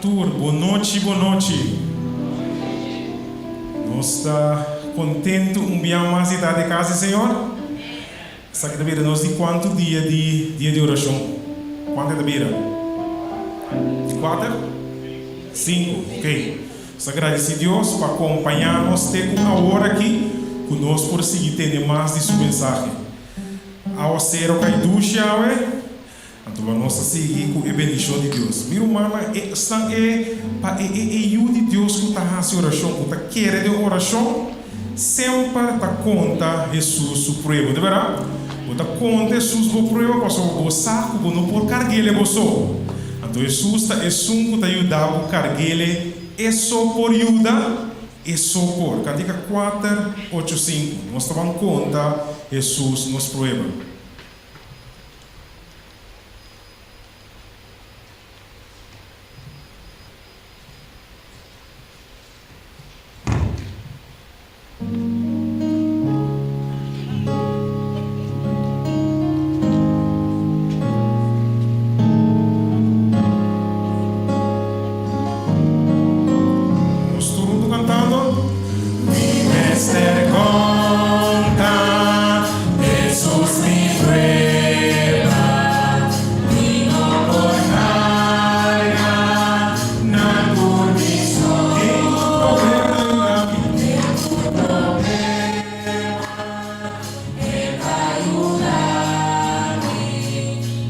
tur, bon nochi, bon nochi. Nos ta kontentu un bia mas di ta den kas di Señor. Esaki ta bira nos di kuantu dia di dia di orashon? Kuantu e ta bira? Di kuater? Sinku, ok. Nos ta gradisí Dios pa kompañá nos te ku awor aki ku nos por sigui tende mas di su mensahe. Awasero kai dushi awe, anto lo nos ta sigui ku e bendishon di Dios. Mi rumannan, esnan e pa e e e yu di Dios ku ta hasi orashon, ku ta kere den orashon, semper ta konta Hesus su prueba. Di bèrdat, bo ta konta Hesus bo prueba pasobra bo sa ku bo no por karg'el bo so. Anto Hesus ta esun ku ta yuda bo karg'el e so por yuda e so por. Kantika kuater, ocho, sinku. Nos ta ban konta Hesus nos prueba. Nos tur huntu kantando. Mi mester konta Hesus mi prueba, mi no por karga nan tur mi so. Den tur problema e ta yuda mi. E ta yuda mi.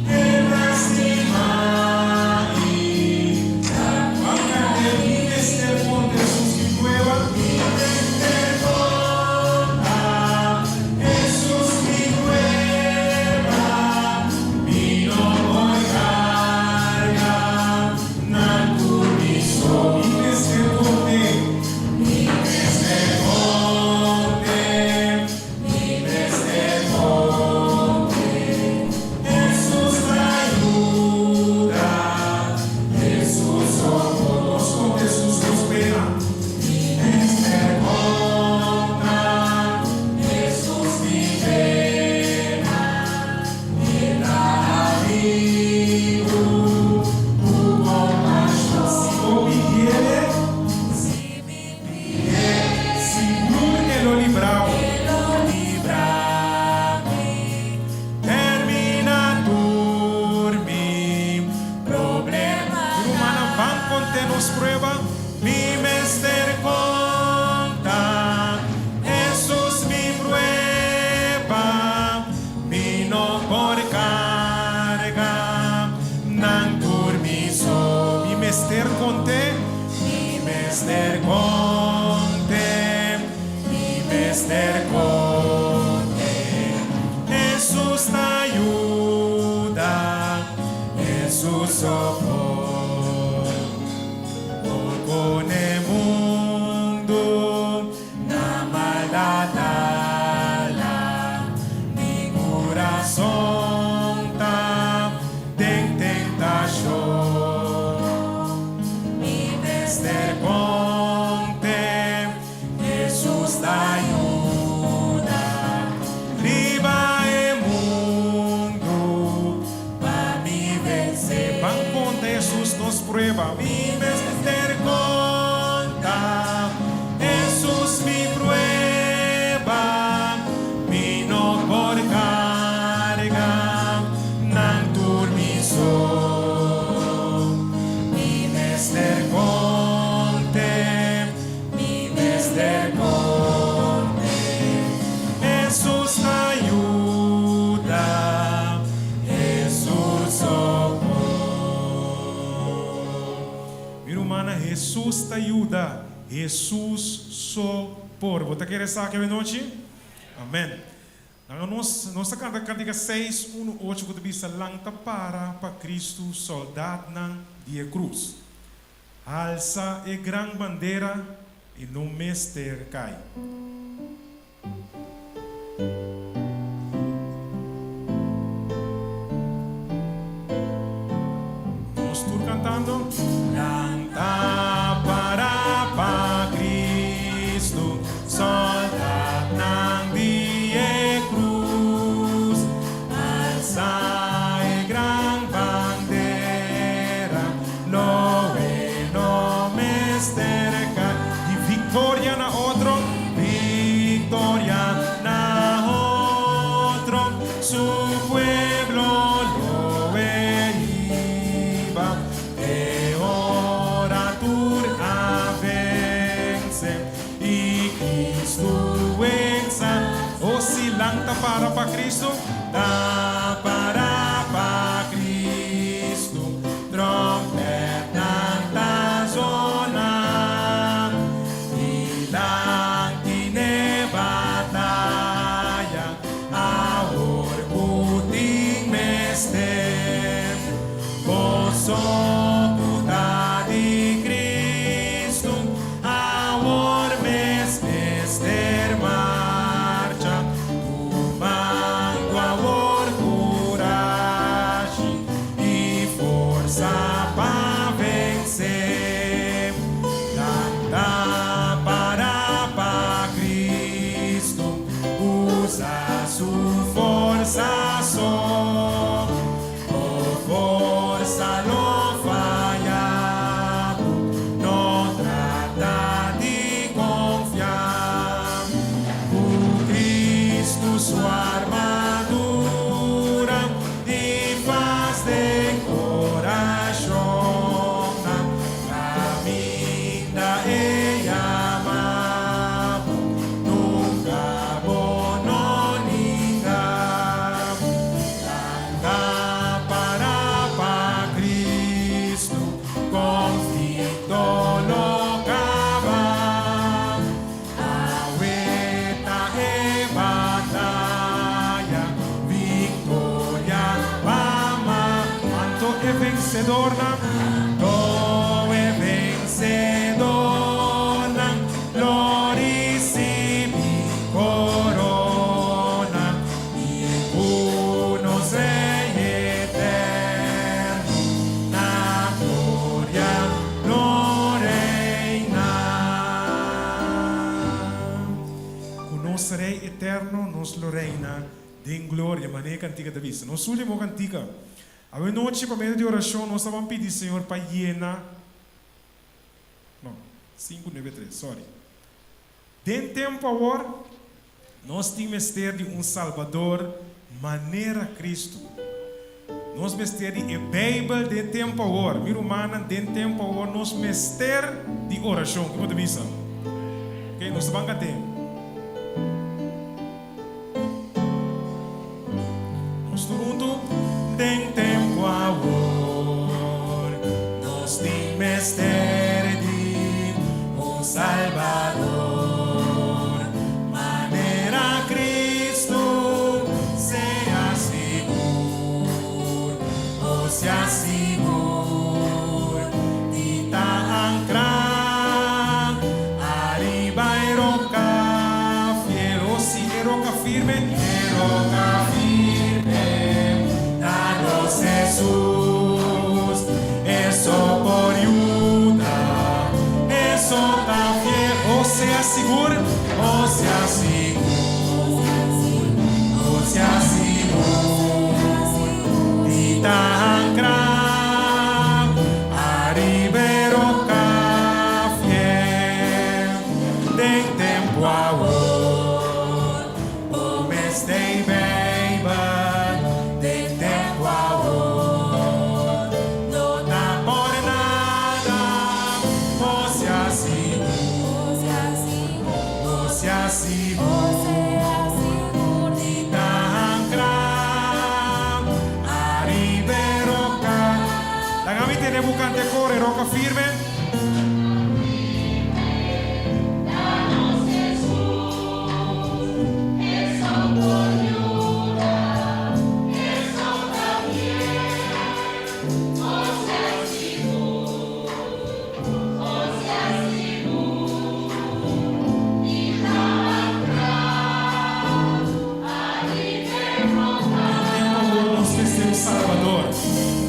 E ta stima mi. Ta cuida mi. Mi mester conta Hesus mi prueba. Mi mester conta Hesus mi prueba. Mi no por carga nan tur mi so. Mi mester conte. Mi mester conte. Mi mester conte. Hesus ta yuda. Hesus socorro. Nos conta Hesus nos pena. Mi mester conta Hesus mi pena. E ta amigu ku compashon. Si bo pidiele. Si mi pidié. Sigur e lo libra bo. E lo libra mi. Termina tur mi problema. Rumannan ban konté nos prueba. Mi mester konta Hesus mi prueba. Mi no por carga nan tur mi so. Mi mester conte, mi mester conte, mi mester conte. Hesus ta yuda, Hesus so por. Por pone mundo Na maldad ala mi curason ta den tentacion. Mi mester conte, Jesus ta yuda riba e mundo pa mi vence. Ban conta Jesus nos prueba. Mi mester conta. Hesus mi prueba, mi no por carga nan tur mi so. Mi mester conte, mi mester conte, Hesus ta yuda, Hesus so por. Mi rumannan, Hesus ta yuda. Hesus so por. Bo ta kere esaki awe nochi? Amen. Nan nos nos ta kanta kantika seis unu ocho ku ta bisa Lan ta para pa Kristu soldatnan di e krus. Halsa e gran bandera i no mester kai. Nos tur cantando. Lanta para pa Cristo, soldatnan di e cruz. Alza e gran bandera, lo e. Nan ta para pa Cristo, ta para pa Cristo, trompetnan ta zona, dilanti n'e bataya, awor cu tin mester, boso cu ta di Cristo, awor mes mester marcha, tumando awor curashi y forsa pa vence. Lanta para pa Cristo, usa su forsa so, bo forsa lo faya, no trata di confia. Cu Cristo su armadura y paz den curason, caminda e yama, nunca bo no ninga. Lanta para pa Cristo, conflicto lo caba. Awe ta e bataya, victoria pa ma. Anto e vencedornan, anto e vencedornan, lo ricibi corona, y cu nos Rey eterno, na gloria lo reina. Cu nos Rey eterno nos lo reina den gloria, manera cantica ta bisa. Nos ultimo cantica. Anochi, pa medio di oracion, nos ta pidi Señor pa yena. No, 593, sorry. Den tempo awor, nos tin mester di un Salvador manera Cristo. Nos mester di e Bijbel den tempo awor. Mi rumannan, den tempo awor, nos mester di oracion. Kico bo ta bisa? Ok, nos ta canta. Nos tur hunto den tempo awor, nos tin mester di un Salvador. Manera Cristo, sea sigur, o sea sigur, di ta ancra, ariba e roca fiel, o si e roca firme, e roca firme, ta nos Jesus, e so por yuda, e so ta fiel, o sea sigur, o sea sigur, o sea sigur, di ta ancra, ariba e roca fiel, den tempo awor, bo mester Bijbel, den tempo awor, no ta por nada, o sea sigur, o sea sigur, di ta ancra, ariba e roca. Laga mi tende bo canta core, roca firme. Danos Jesús, eso por ayuda, eso también, o sea seguro, o sea seguro, y arriba roca. Tempo awor nos mester un Salvador.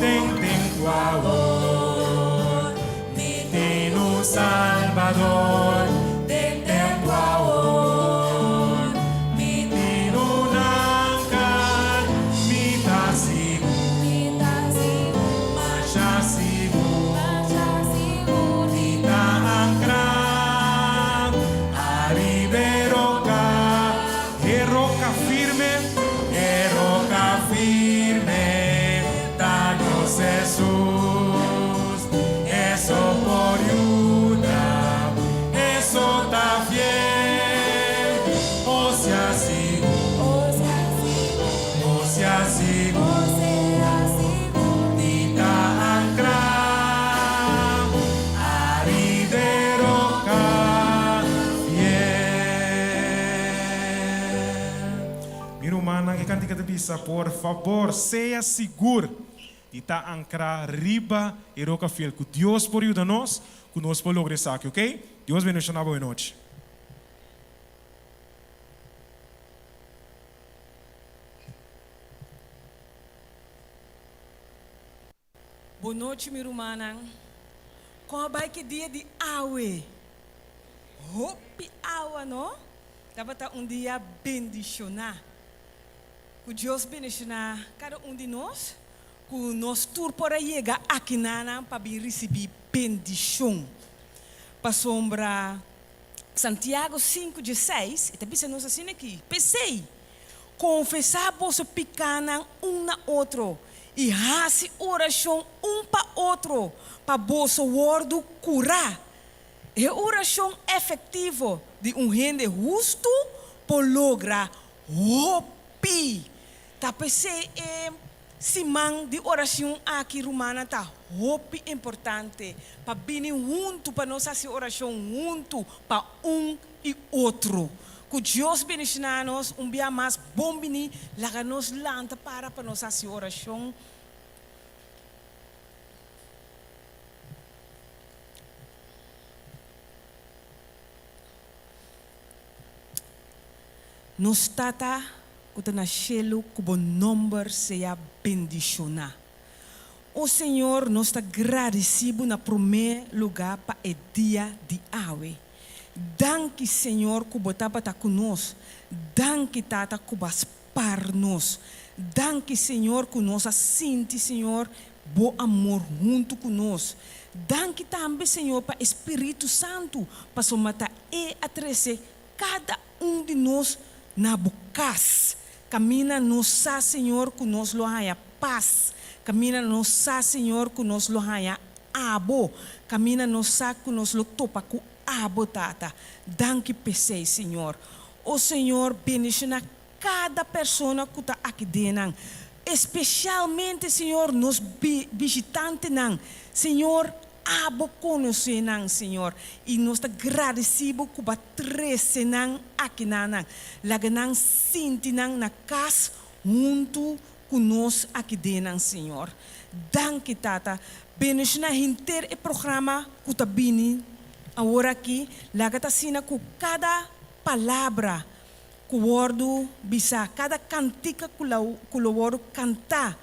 Den tempo awor, mi tin un Salvador. Den tempo awor, mi tin un anker, mi ta sigur, masha sigur, mi ta ancra, ariba e roca, e roca firme, e roca firme, ta nos Jesus, e so por yuda, e so ta fiel, o sea sigur. Mi rumannan, e kantika ta bisa, Por fabor, sea sigur di ta ankrá riba e roka fiel. Ku Dios por yuda nos, ku nos por logra esaki, ok? Dios bendishoná bo e nochi. Bon nochi mi rumannan. Kon a bai ki dia di awe? Hopi awa no? Tabata un dia bendishoná. Ku Dios bendishoná kada un di nos, ku nos tur por a yega akinanan pa bin risibí bendishon. Pasobra Santiago sinku dieseis e ta bisa nos asina aki, P'esei, Konfesá boso pikánan un na otro i hasi orashon un pa otro pa boso wòrdu kurá. E orashon efektivo di un hende hustu por logra hopi. Ta p'esei e siman di orashon aki, rumannan, ta hopi importante pa bini huntu pa nos hasi orashon huntu pa un i otro. Ku Dios bendishoná nos un bia mas. Bon bini, laga nos lanta para pa nos hasi orashon. Nos Tata ku ta na shelu, ku bo nòmber sea bendishoná. O Señor, nos ta gradisí bo na promé lugá pa e dia di awe. Danki, Señor, ku bo tabata ku nos. Danki, Tata, ku bo a spar nos. Danki, Señor, ku nos a sinti, Señor, bo amor huntu ku nos. Danki tambe, Señor, pa e Spiritu Santu, pasobra ta E a trese kada un di nos na bo kas. Kaminda nos sa, Señor, ku nos lo haña pas. Kaminda nos sa, Señor, ku nos lo haña Abo. Kaminda nos sa ku nos lo topa ku Abo, Tata. Danki p'esei, Señor. O Señor, bendishoná kada persona ku ta aki den nan. Espesialmente, Señor, nos bishitantenan. Señor, Abo konosé nan, Señor, i nos ta gradisí Bo ku Bo a trese nan aki na nan. Laga nan sinti nan na kas huntu ku nos aki den nan, Señor. Danki, Tata. Bendishoná henter e programa ku ta bini awor aki. Laga ta asina ku kada palabra ku wòrdu bisá, kada kantika ku lo wòrdu kantá,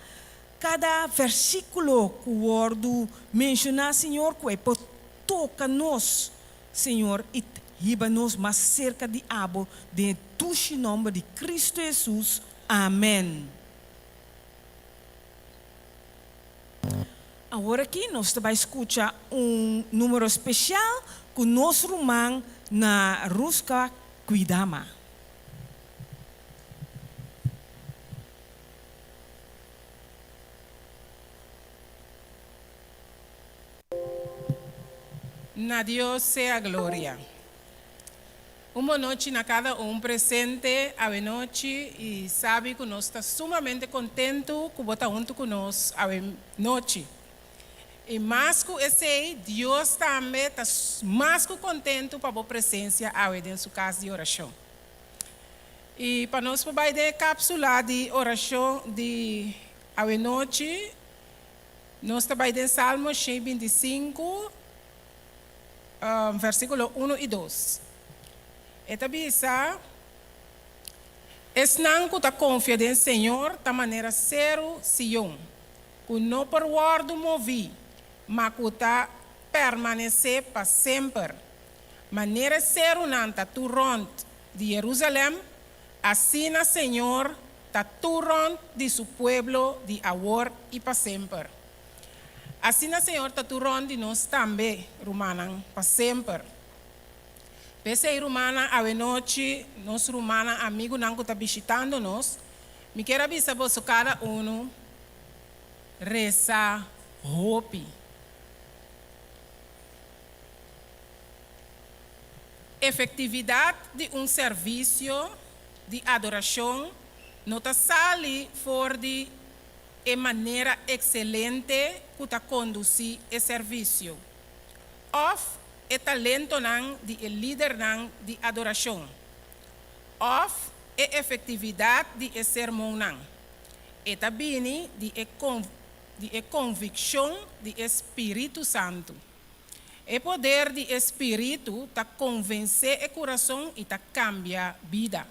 Kada versíkulo ku wòrdu menshoná, Señor, ku e por toka nos, Señor, i hiba nos mas serka di Abo, den e dushi nòmber di Kristu Hesus. Amèn. Awor aki nos ta bai skucha un número spesial ku nos ruman na Ruska Kwidama. Na Dios sea gloria. Un bonochi na cada un presente awenochi y sabi cu nos ta sumamente contento cu bo ta hunto cu nos awenochi. Y mas cu esey, Dios tambe ta mas cu contento pa bo presencia awe den su cas di oracion. I pa nos por bai den e kapsula di orashon di awenochi, nos ta bai den Salmo 125, versíkulo unu i dos. E ta bisa, Esnan ku ta konfia den Señor ta manera seru Sion, ku no por wòrdu moví, ma ku ta permanesé pa semper. Manera e serunan ta tur rònt di Jerusalèm, asina Señor ta tur rònt di su pueblo di awor i pa semper. Asina Señor ta tur rònt di nos tambe, rumannan, pa semper. P'esei, rumannan, awenochi, nos rumannan amigunan ku ta bishitando nos, mi kier a bisa boso kada unu, resa hopi. Efectividad di un servicio di adoracion no ta sali for di e manera excelente cu ta conduci e servicio of e talentonan di e lidernan di adoracion of. e efektividat di e sermonnan. E ta bini di e di e konvikshon di e Spiritu Santu. E poder di e Spiritu ta konvensé e kurason i ta kambia bida.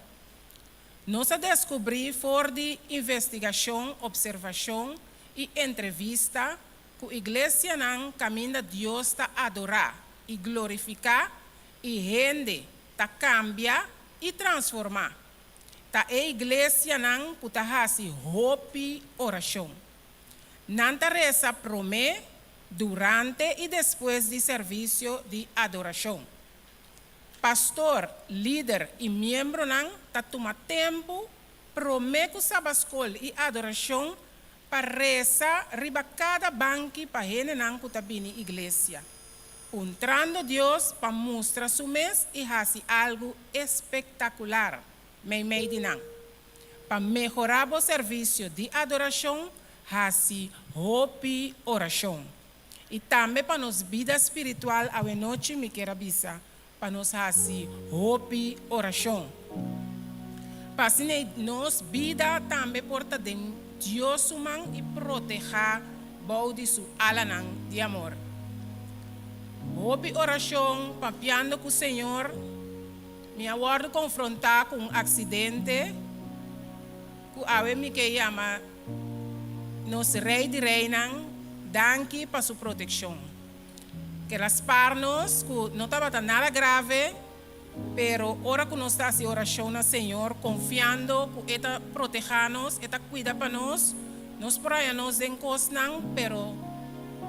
Nos a deskubrí for di investigashon, opservashon i entrevista ku iglesianan kaminda Dios ta adorá i glorifiká i hende ta kambia i transformá, ta e iglesianan ku ta hasi hopi orashon. Nan ta resa promé, durante i despues di servisio di adorashon. Pastor, lider i miembronan ta tuma tempu promé ku Sabaskol i adorashon pa resa riba kada banki pa hendenan ku ta bini iglesia, puntrando Dios pa mustra su mes i hasi algu espektakular meimei di nan. Pa mehorá bo servisio di adorashon, hasi hopi orashon. I tambe pa nos bida spiritual awenochi mi kier a bisa pa nos hasi hopi orashon. Pa asina nos bida tambe por ta den Dios su man i protehá bou di su alanan di amor. Hopi orashon papiando ku Señor, mi a wòrdu konfrontá ku un aksidente ku awe mi ke yama nos Rei di Reinan danki pa su protekshon. Kel a spar nos ku no tabata nada grave, pero ora ku nos ta hasi orashon na Señor konfiando ku E ta protehá nos, E ta kuida pa nos, nos por haña nos den kosnan, pero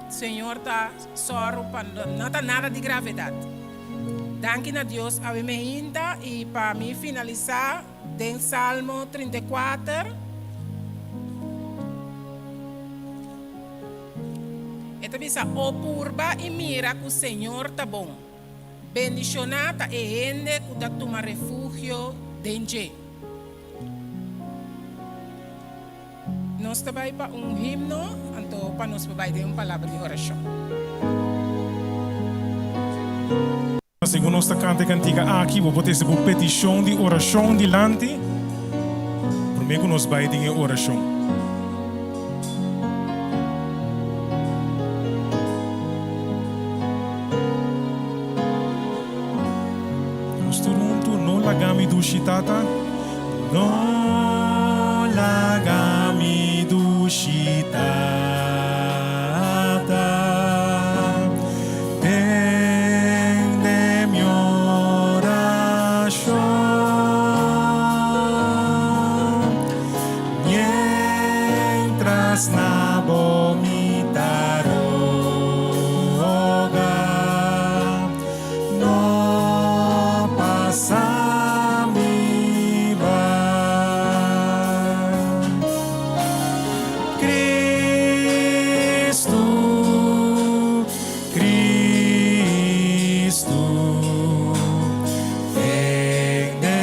Señor ta sòru pa no ta nada di gravedat. Danki na Dios awe meinta i pa mi finalisá den Salmo 34. E ta bisa, O purba i mira ku Señor ta bon. Bendishoná ta e hende ku ta tuma refugio den dje. Nos ta bai pa un himno, anto pa nos por bai den un palabra di orashon. Segun nos ta kanta e kantika aki, bo por trese bo petishon di orashon dilanti promé ku nos bai den e orashon. Nos tur huntu, No laga mi dushi, Tata. No laga mi dushi, Tata. Tende mi orashon Mientras na bo mi ta roga No pasa mi bai. Cristo, Cristo, tende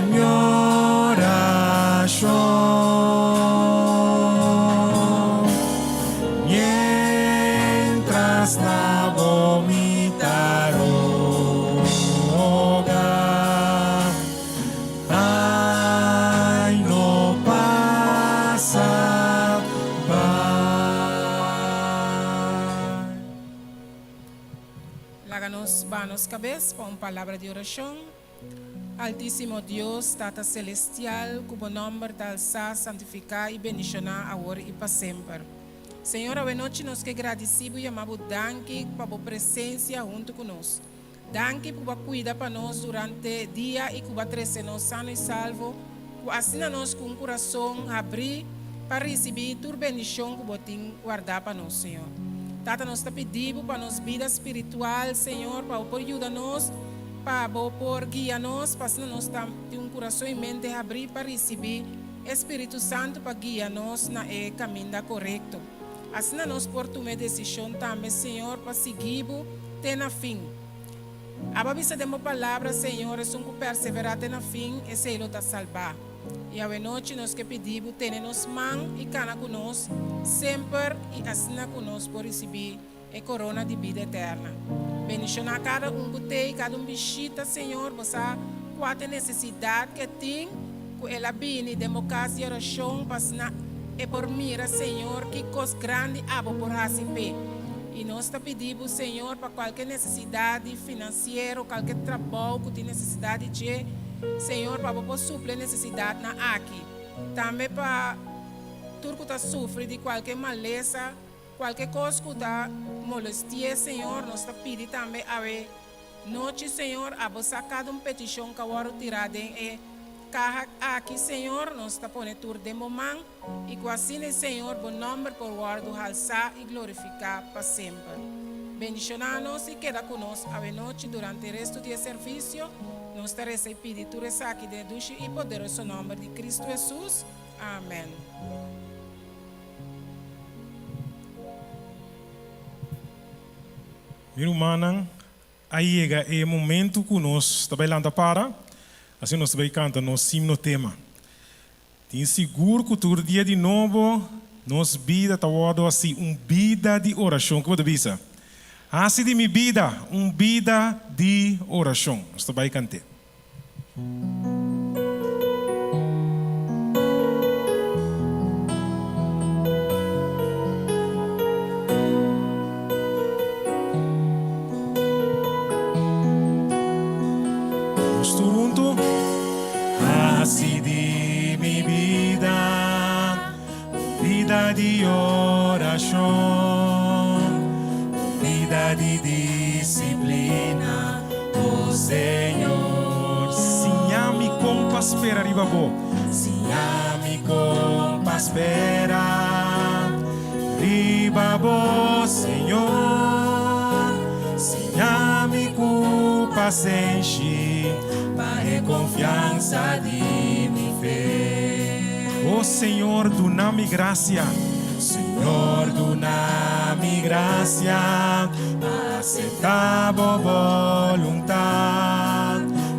mi oracion, mientras na bo mi ta roga. Ay no pasa bai. Laga nos baha nos kabes pa un palabra di orashon. Altísimo Dios, Tata Selestial, ku bo nòmber ta alsá, santifiká i bendishoná awor i pa semper. Señor, awenochi nos ke gradisí bo i yama bo danki pa bo presensia huntu ku nos. Danki ku bo a kuida pa nos durante dia i ku bo a trese nos sano i salvo, ku asina nos ku un kurason habrí pa risibí tur bendishon ku bo tin wardá pa nos, Señor. Tata, nos ta pidi bo pa nos bida spiritual, Señor, pa bo por yuda nos, pa bo por guia nos, pa asina nos ta tin un kurason i mente habrí pa risibí e Spiritu Santu pa guia nos na e kaminda korekto. Asina nos por tuma e desishon tambe, Señor, pa sigui bo te na fin. Abo a bisa den bo Palabra, Señor, esun ku perseverá te na fin, esei lo ta salbá. I awenochi nos ke pidi bo tene nos man i kana ku nos semper i asina ku nos por risibí e korona di bida eterna. Bendishoná kada un ku tei, kada un bishita, Señor. Bo sa kua ta e nesesidat ku e tin. ku el a bini den bo kas di orashon pa asina e por mira, Señor, ki kos grandi abo por hasi p'e. I nos ta pidi bo, Señor, pa kualke nesesidat di finansiero, kualke trabou ku tin nesesidat di dje, Señor, pa bo por supli e nesesidatnan aki. Tambe pa tur ku ta sufri di kualke malesa, kualke kos ku ta molesti'é, Señor, nos ta pidi tambe awe nochi, Señor, abo sa kada un petishon ku a wòrdu tirá den e kaha aki, Señor, nos ta pone tur den bo man, i ku asina, Señor, bo nòmber por wòrdu halsá i glorifiká pa semper. Bendishoná nos i keda ku nos awe nochi durante e restu di e servisio. Nos ta resa i pidi tur esaki den e dushi i poderoso nòmber di Kristu Hesus. Amèn. Mi rumannan, a yega e momentu ku nos ta bai lanta para, asina nos ta bai kanta nos himno tema. Tin sigur ku tur dia di nobo nos bida ta wòrdu hasi un bida di orashon. Ke bo ta bisa? Hasi di mi bida un bida di orashon. Nos ta bai kant'é. Nos tur huntu. Hasi di mi bida un bida di orashon, un bida di disiplina, o Señor. Siña mi kon pa spera riba bo. Siña mi kon pa spera riba bo, Señor. Siña mi ku pasenshi pa e konfiansa di mi fe. O Señor, duna mi grasia. Señor, duna mi grasia pa aseptá bo boluntat,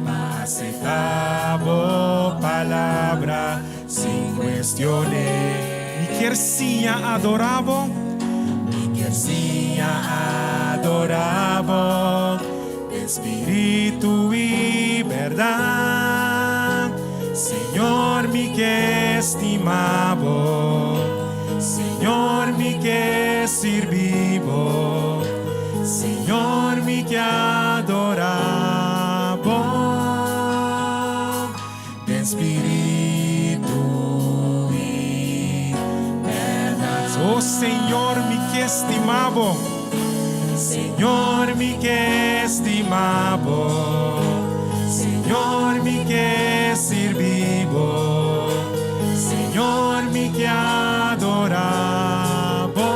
pa aseptá bo palabra sin kuestion'é. Mi kier siña adorá bo. Mi kier siña adorá bo den spiritu i bèrdat. Señor, mi ke stima bo. Señor, mi ke sirbi bo. Señor, mi ke adorá bo. Den spiritu i bèrdat. O Señor, mi ke stima bo. Señor, mi ke stima bo. Señor, mi ke sirbi bo. Señor, mi ke adorá bo.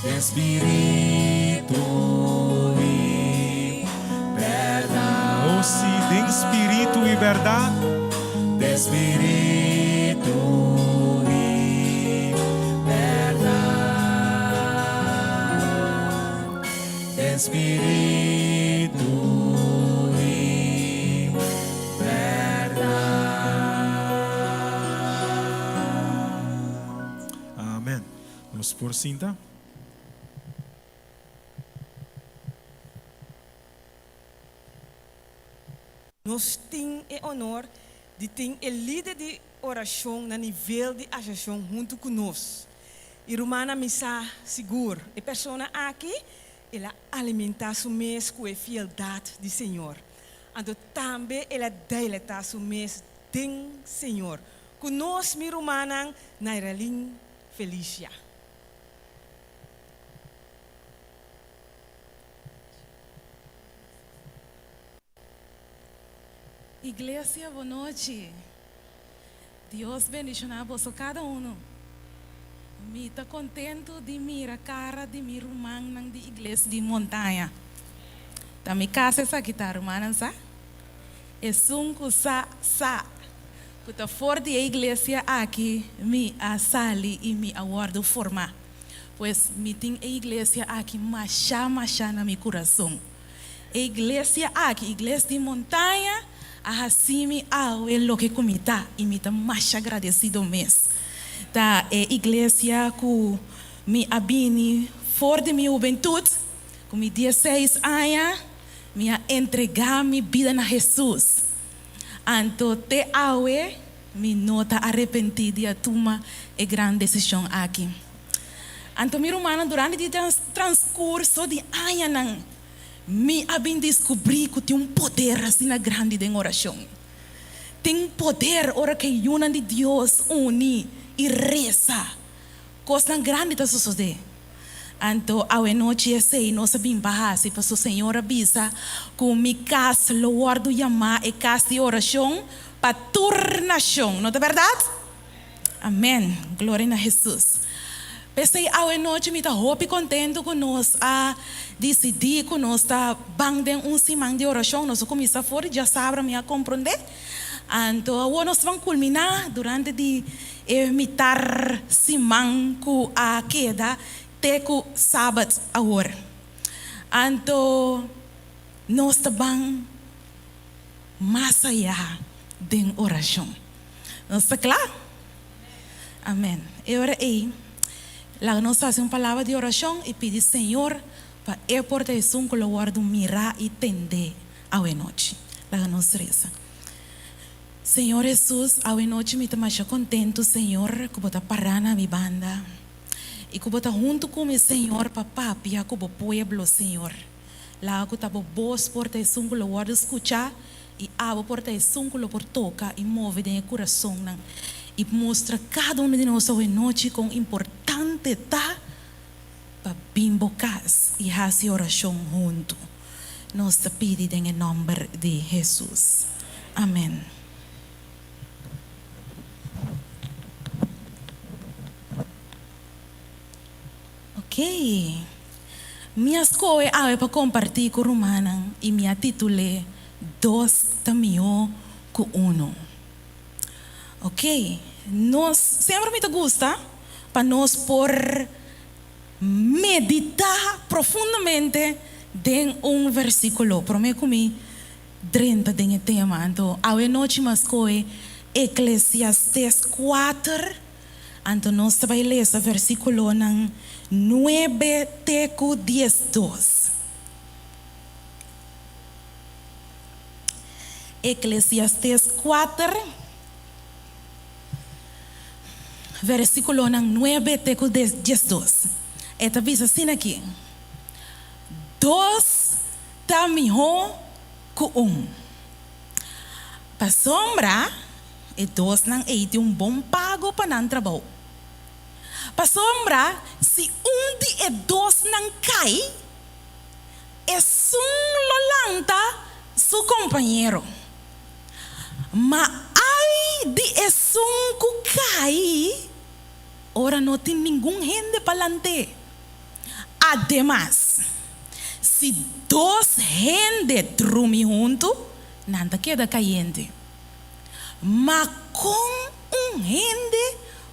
Den spiritu i bèrdat. O si, den spiritu i bèrdat. Den spiritu i bèrdat. Den spiritu i bèrdat. Amen. Nos por sinta. Nos tin e honor di tin e lider di orashon na nivel di asosiashon huntu ku nos. I rumannan mi sa sigur e persona aki el a alimentá su mes ku e fieldat di Señor. Anto tambe el a deiletá su mes den Señor. Ku nos mi rumannan Nairalyn Felicia. Iglesia bo nochi. Dios bendiciona boso cada uno. Mi ta contento di mira cara di mi rumannan di iglesia di Montaña. Ta mi casa esaki ta rumannan sa. Esun cu sa sa cu ta for di e iglesia aki mi a sali y mi a wordo forma. Pues mi tin e iglesia aki masha masha na mi curason. E iglesia aki, Igles di Montaña, a haci mi awe loke cu mi ta y mi ta masha agradecido mes. Ta e iglesia cu mi a bini for di mi hubentud, cu mi dieseis aña mi a entrega mi bida na Jesus. Anto te awe mi no ta arepentí di a tuma e gran desishon aki. Anto mi rumannan, durante di transkurso di añanan mi a bin diskubrí ku tin un poder asina grandi den orashon. Tin poder ora ku e yunan di Dios uni i resa. Kosnan grandi ta sosodé. Anto awenochi esei nos a bin pa hasi, paso Señor a bisa ku mi kas lo wòrdu yamá e kas di orashon pa tur nashon. No ta bèrdat? Amèn. Gloria na Hesus. P'esei awenochi mi ta hopi kontentu ku nos a disidí ku nos ta ban den un siman di orashon. Nos a kuminsá for di djasabra, mi a komprondé. Anto awor nos ta ban kulminá durante di E mitar siman ku a keda te ku Sabat awor. Anto nos ta ban mas ayá den orashon. Nos ta kla? Amen. E ora ei, laga nos hasi un palabra di orashon i pidi Señor pa E por ta esun ku lo wòrdu mirá i tendé awenochi. Laga nos resa. Señor Hesus, awe nochi mi ta masha kontentu, Señor, ku Bo ta pará na mi banda i ku Bo ta huntu ku mi, Señor, pa papia ku Bo pueblo, Señor. Laga ku ta Bo bos por ta esun ku lo wòrdu skuchá i abo por ta esun ku lo por toka i move den e kurasonnan i mustra kada unu di nos awe nochi kon importante ta pa bin Bo kas i hasi orashon huntu. Nos ta pidi den e nòmber di Hesus. Amèn. Oke. Mi a skohe awe pa kompartí ku rumannan i mi a titul'é Dos ta mihó ku unu. Oke. Nos semper mi ta gusta pa nos por Meditá profundamente den un versíkulo promé ku mi drenta den e tema. Anto awe nochi mas kohe Eklesiastés kuater, anto nos ta bai lesa versíkulonan nuebe te ku diesdos. Eklesiastés kuater. Versíkulonan nuebe te ku diesdos. E ta bisa asina aki, Dos ta mihó ku un. Pasobra e dosnan ei tin un bon pago pa nan trabou. Pasobra si un di e dosnan kai, esun lo lanta su kompañero. Ma ai di esun ku kai ora no tin ningun hende pa lant'é. Ademas, si dos hende drumi huntu, nan ta keda kayente. Ma kon un hende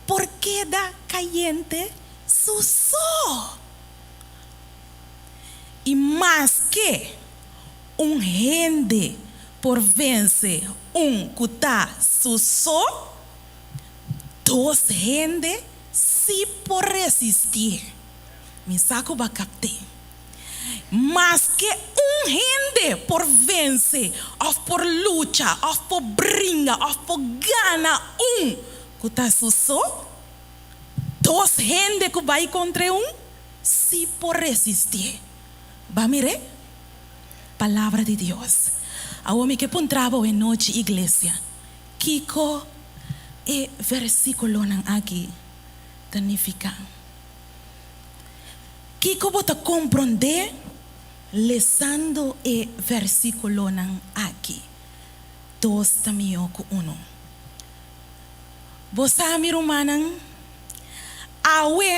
por keda kayente su so? I maske un hende por vense un ku ta su so, dos hende sí por resistié. Mi sa ku bo a kapt'é. Maske un hende por vense òf por lucha òf por bringa òf por gana un ku ta su so, dos hende ku bai kontra e un sí por resistié. Ba mir'é? Palabra di Dios. Awor mi ke puntra bo e nochi, iglesia, kiko e versikulonan aki ta nifiká? Kiko bo ta komprondé lesando e versikulonan aki? Dos ta mihó ku unu. Bo sa, mi rumannan, awe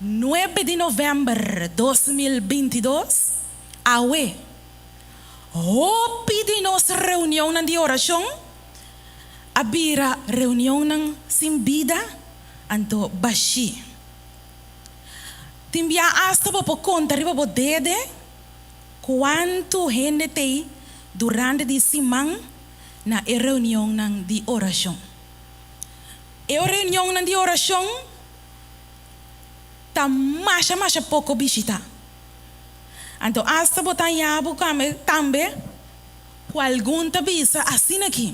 Nuebe di novèmber 2022, awe, hopi di nos reunionnan di orashon a bira reunionnan sin bida, anto bashí. Tin bia asta bo por konta riba bo dede kuantu hende t'ei durante di siman na e reunionnan di orashon. E reunionnan di orashon ta masha masha poko bishita. Anto asta bo ta haña bo tambe. Ku algun ta bisa asina aki.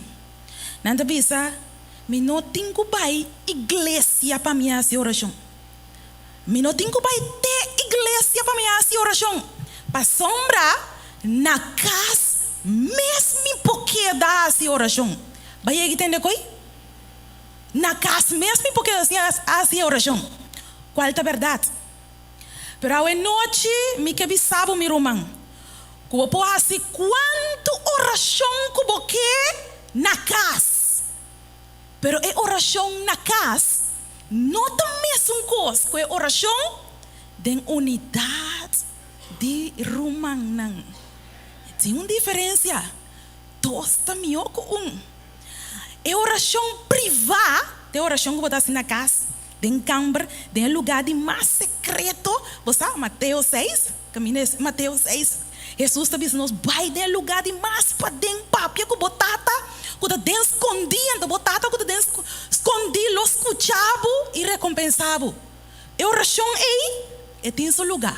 Nan ta bisa, Mi no tin ku bai iglesia pa mi hasi orashon. Mi no tin ku bai te iglesia pa mi hasi orashon, pasobra na kas mes mi por keda hasi orashon. Bai yegi tende koi? Na kas mes mi por keda sin hasi orashon. Kual ta bèrdat? Pero awe nochi mi ke bisa bo, mi ruman, ku bo por hasi kuantu orashon ku bo ke na kas. Pero e orashon na kas no ta mesun kos ku e orashon den unidat di rumannan. Tin un diferensia, dos ta mihó ku un. E orashon privá ta e orashon ku bo ta hasi na kas, den kamber, den e lugá di mas sekreto. Bo sa Mateo seis? Kaminda es Mateo seis, Hesus ta bisa nos, Bai den e lugá di mas paden, papia ku bo Tata ku ta den skondí, anto bo Tata ku ta den skondí lo skucha bo i rekompensá bo. E orashon ei, e tin su lugá.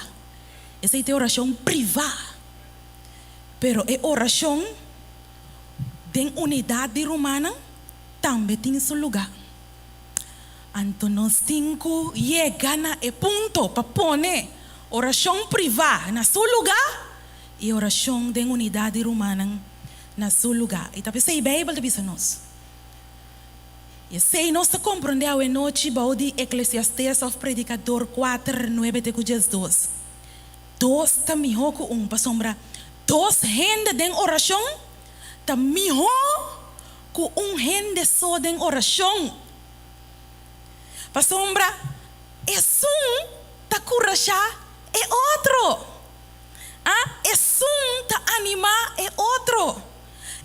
Esei ta e orashon privá. Pero e orashon den unidat di rumannan tambe tin su lugá. Anto nos tin ku yega na e punto pa pone orashon privá na su lugá i orashon den unidat di rumannan na su lugá. I ta p'esei Beibel ta bisa nos. I esei nos ta komprondé awenochi bou di Eklesiastes òf Predikador kuater, nuebe te ku diesdos. Dos ta mihó ku un, pasobra dos hende den orashon ta mihó ku un hende so den orashon. Pasobra esun ta kurashá e otro. A Esun ta animá e otro.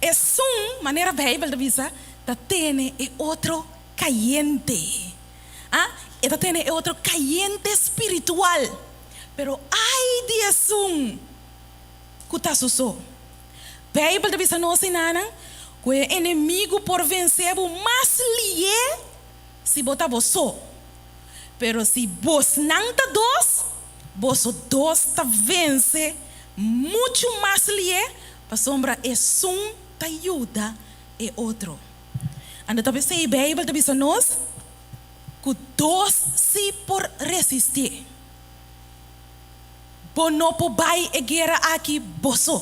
Esun, manera Beibel ta bisa, ta tene e otro kayente. A E ta tene e otro kayente spiritual. Pero ai di esun ku ta su so! Beibel ta bisa nos enanan ku e enemigu por vensé bo mas lié si bo ta bo so. Pero si bosnan ta dos, boso dos ta vense muchu mas lié pasobra esun ta yuda e otro. Anto ta p'esei Beibel ta bisa nos ku dos si por resistí. Bo no por bai e guera aki bo so.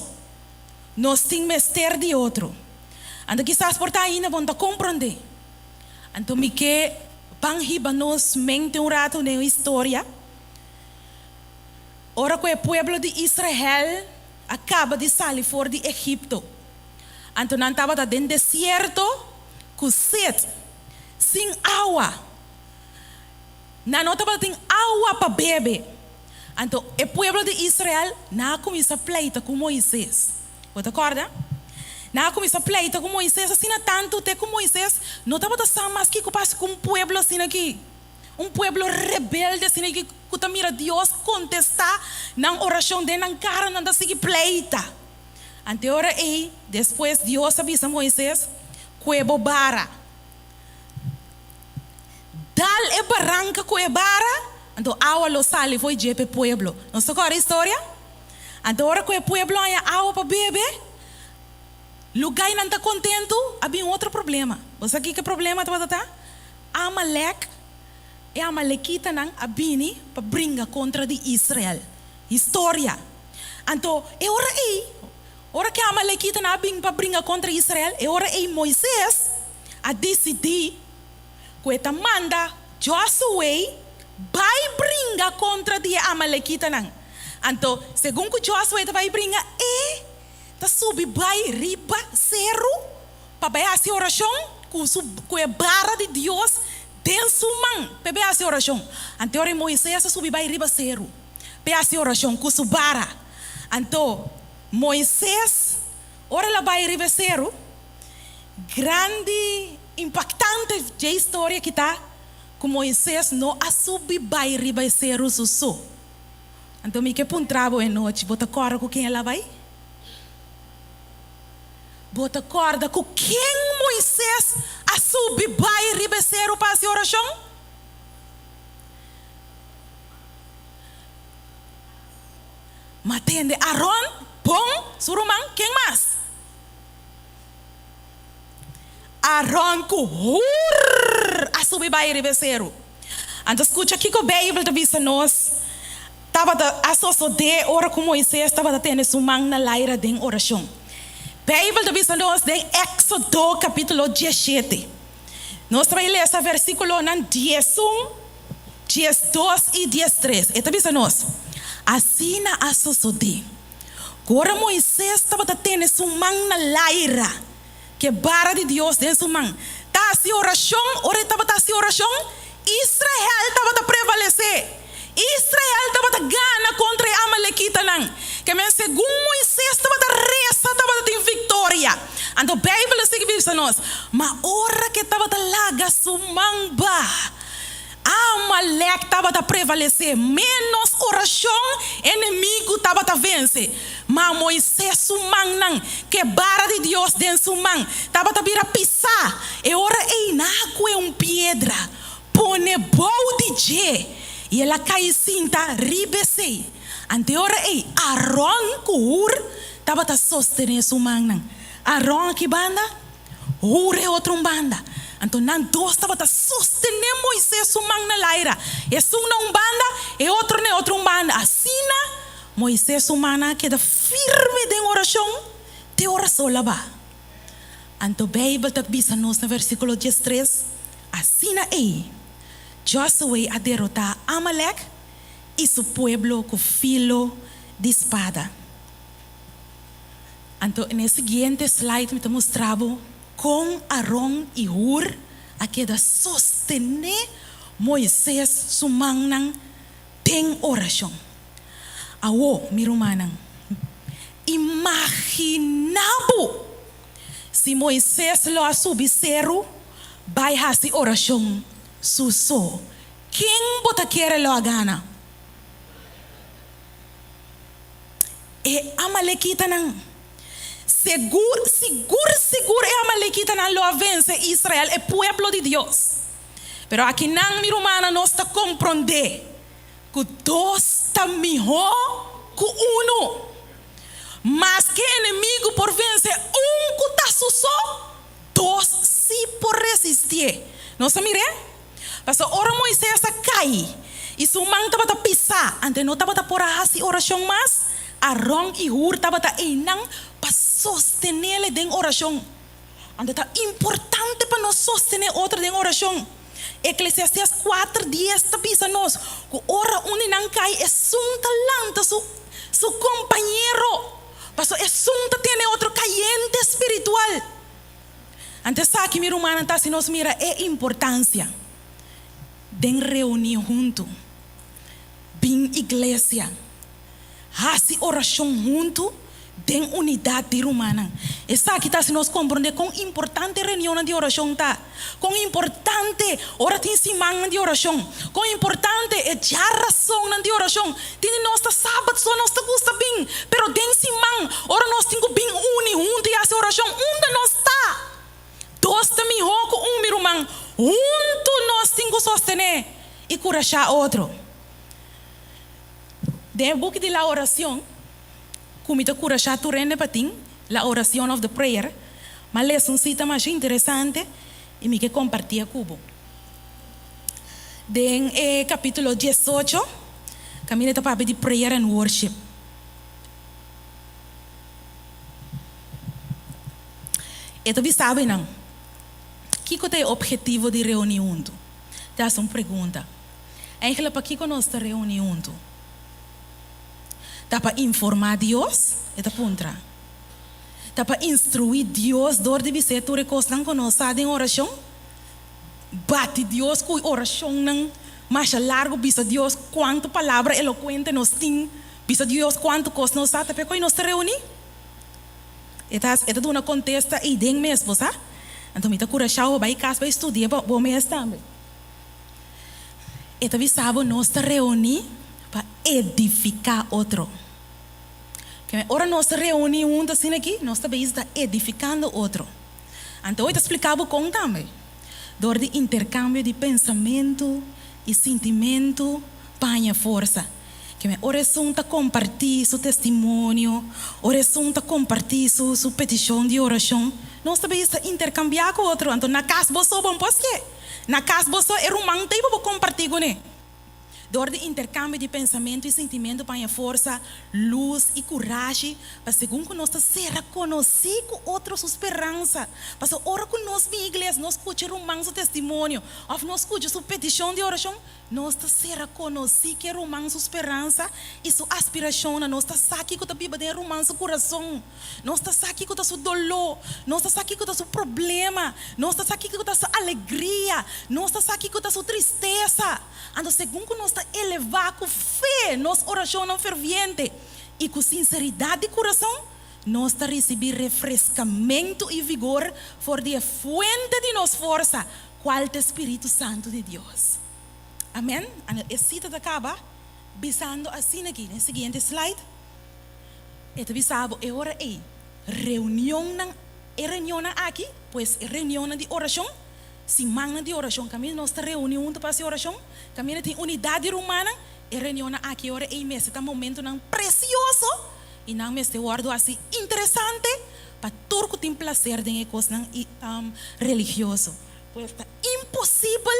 Nos tin mester di otro. Anto kisas por ta ainda bo no ta komprondé. Anto mi ke ban hiba nos mente un rato den un historia. Ora ku e pueblo di Israel a kaba di sali for di Egipto, anto nan tabata den desierto ku set, sin awa. Nan no tabatin awa pa bebe. Anto e pueblo di Israel nan a kuminsá pleita ku Moises. Bo ta kòrda? Nan a kuminsá pleita ku Moises asina tantu te ku Moises no tabata sa mas kiko pasa ku un pueblo asina aki, un pueblo rebelde asina aki ku ta mira Dios kontestá nan orashon den nan kara, nan ta sigui pleita. Anto e ora ei, despues Dios a bisa Moises, Kue bo bara. Dal e baranka ku e bara, anto awa lo sali fo'i dje p'e pueblo. Nos ta kòrda e historia? Anto ora ku e pueblo haña awa pa bebe, lugá i nan ta kontentu, a bin otro problema. Bo sa kiko e problema tabata ta? Amalek, e amalekitanan a bini pa bringa kontra di Israel. Historia. Anto e ora ei, ora ku e amalekitanan a bin pa bringa kontra Israel, e ora ei Moises a disidí ku e ta manda Josué bai bringa kontra di e amalekitanan. Anto, segun ku Josué ta bai bringa, e ta subi bai riba seru pa bai hasi orashon ku su ku e bara di Dios den su man pa e bai hasi orashon. Anto ora Moisés a subi bai riba seru pa e hasi orashon ku su bara. Anto Moisés, ora el a bai riba e seru, Grandi impaktante dje historia ki ta ku Moises no a subi bai riba e seru su so. Anto mi ke puntra bo e nochi, bo ta kòrda ku ken el a bai? Bo ta kòrda ku ken Moises a subi bai riba e seru pa hasi orashon? Ma tende Aron, bon, su ruman, ken mas? Aron ku Hur a subi bai riba e seru. Anto skucha kiko Beibel ta bisa nos tabata a sosodé ora ku Moises tabata tene su man na laira den orashon. Beibel ta bisa nos den Éksodo kapítulo diesshete. Nos ta bai lesa versíkulonan 11, 12 i 13. E ta bisa nos, Asina a sosodé ku ora Moises tabata tene su man na laira, ku e bara di Dios den su man, ta hasi orashon, ora e tabata hasi orashon, Israel tabata prevalesé. Israel tabata gana kontra e amalekitanan. Ke men segun Moises tabata resa tabata tin viktoria. Anto Beibel a sigui bisa nos, Ma ora ku e tabata laga su man baha, Amalek tabata prevalesé. Ménos orashon, enemigu tabata vense. Ma Moises su mannan, ku e bara di Dios den su man, tabata bira pisá. E ora ei nan a kue un piedra, pone bou di dje, i el a kai sinta riba esei. Ante e ora ei, Aron ku Hur tabata sostené su mannan. Aron aki banda, Hur e otro un banda. Anto nan dos tabata sostené Moises su man na laira, esun na un banda, e otro na e otro un banda. Asina Moises su mannan a keda firme den orashon te ora sol a baha. Anto Beibel ta bisa nos na versíkulo 13, Asina ei, Josué a derotá Amalek i su pueblo ku filo di spada. Anto na e siguiente slide mi ta mustra bo kon Aron i Hur a keda sostené Moises su mannan den orashon. Awo, mi rumannan, imaginá bo si Moises lo a subi seru bai hasi orashon su so. Ken bo ta kere lo a gana? E amalekitanan. Segur, sigur, sigur e amalekitanan lo a vense Israel, e pueblo di Dios. Pero akinan, mi rumannan, nos ta komprondé ku dos ta mihó ku unu. Maske enemigu por vense un ku ta su so, dos sí por resistié. Nos a mir'é? Pasobra ora Moises a kai i su man tabata pisá, ante no tabata por a hasi orashon mas, Aron i Hur tabata einan pa sostenele den orashon. Anto ta importante pa nos sostené otro den orashon. Eklesiastés kuater dies ta bisa nos ku ora un di nan kai, esun ta lanta su su kompañero, pasobra esun ta tene otro kayente spiritual. Anto esaki, mi rumannan, ta si nos mira e importansia den reuní huntu, bin iglesia, hasi orashon huntu den unidat di rumannan. Esaki ta hasi nos komprondé kon importante reunionnan di orashon ta, kon importante ora tin simannan di orashon, kon importante e djarasonnan di orashon. Tin di nos ta sabat so nos ta gusta bin, pero den siman ora nos tin ku bin uni huntu i hasi orashon, unda nos ta? Dos ta mihó ku un, mi ruman. Huntu nos tin ku sostené i kurashá otro. Den e buki di La Oracion, ku mi ta kurashá tur hende pa tin, La Oracion of the Prayer, m'a lesa un sita masha interesante i mi ke kompartié ku bo. Den e kapítulo 18, kaminda ta papia di prayer and worship. E ta bisa abenan, Kiko ta e ophetivo di reuní huntu? Ta hasi un pregunta. Eigenlijk pakiko nos ta reuní huntu? Ta pa informá Dios? E ta puntra. Ta pa instruí Dios dor di bis'é tur e kosnan ku nos sa den orashon? Bati Dios ku orashonnan masha largu, bisa Dios kuantu palabra elokuente nos tin, bisa Dios kuantu kos nos sa, ta p'e nos ta reuní? E ta e ta duna kontesta ei den mes, bo sa? Anto mi ta kurashá bo bai kas bai studia bo mes tambe. E ta bisa bo nos ta reuní pa edifiká otro. Keme ora nos ta reuní huntu asina aki, nos ta bisa ta edifikando otro. Anto e ta splika bo kon tambe. Dor di interkambio di pensamentu i sintimentu pa haña forsa. Keme ora esun ta kompartí su testimonio, ora esun ta kompartí su su petishon di orashon. Nos ta bisa interkambiá ku otro. Anto na kas bo so bo no por hasié. Na kas bo so e ruman ta ei pa bo kompartí kuné. Dor di interkambio di pensamentu i sintimentu pa haña forsa, lus i kurashi pa segun ku nos ta sera konosí ku otro su speransa. Pasobra ora ku nos bin igles nos skucha e ruman su testimonio òf nos skucha su petishon di orashon, Nos ta sera konosí ku e ruman su speransa i su aspirashonnan. Nos ta sa kiko ta biba den e ruman su kurason. Nos ta sa kiko ta su doló. Nos ta sa kiko ta su problema. Nos ta sa kiko ta su alegria. Nos ta sa kiko ta su tristesa. Anto segun ku nos ta elevá ku fe nos orashonnan ferviente i ku sinseridat di kurason, nos ta risibí refreskamentu i vigor for di e fuente di nos forsa, Cual ta e Spiritu Santu di Dios? Amen. Anto e cita ta caba bisando asina aki den e siguiente slide. E ta bisa bo e ora ei, reunionnan, e reunionnan aki, pues e reunionnan di oracion, simannan di oracion, caminda nos ta reuni hunto pa haci oracion, caminda tin unidad di rumannan, e reunionnan aki e ora ei mester ta momentonan precioso i nan mester wordo haci interesante pa tur ku tin plaser den e kosnan religioso. Pues ta imposibel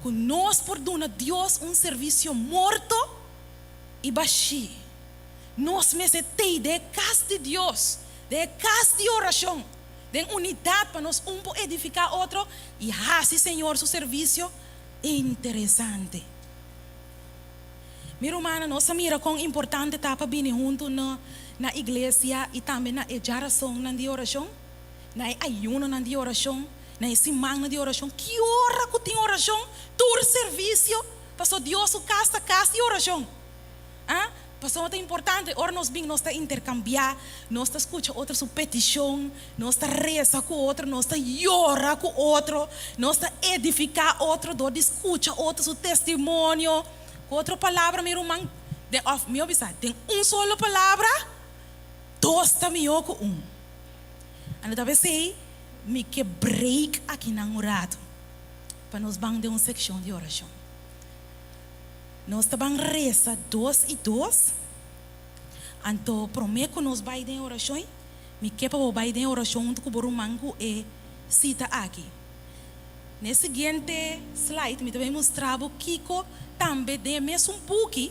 ku nos por duna Dios un servisio morto i bashí. Nos mester tei den e kas di Dios, den e kas di orashon, den unidat pa nos un por edifiká otro i hasi Señor su servisio interesante. Mi rumannan, nos a mira kon importante ta pa bini huntu na na iglesia i tambe na e djarasonnan di orashon, na e ayunonan di orashon, na e simannan di orashon. Ki ora ku tin orashon? Tur servisio, pasobra Dios su kas ta kas di orashon. A Pasobra ta importante ora nos bin nos ta interkambiá, nos ta skucha otro su petishon, nos ta resa ku otro, nos ta yora ku otro, nos ta edifiká otro dor di skucha otro su testimonio. Ku otro palabra, mi ruman, den òf mihó bisa, den un solo palabra, dos ta mihó ku un. Anto ta p'esei mi ke break akinan un ratu pa nos ban den un sekshon di orashon. Nos ta ban resa dos i dos. Anto promé ku nos bai den orashon, mi ke pa bo bai den orashon huntu ku bo ruman ku e sita aki. Na e siguiente slide mi ta bai mustra bo kiko tambe den e mesun buki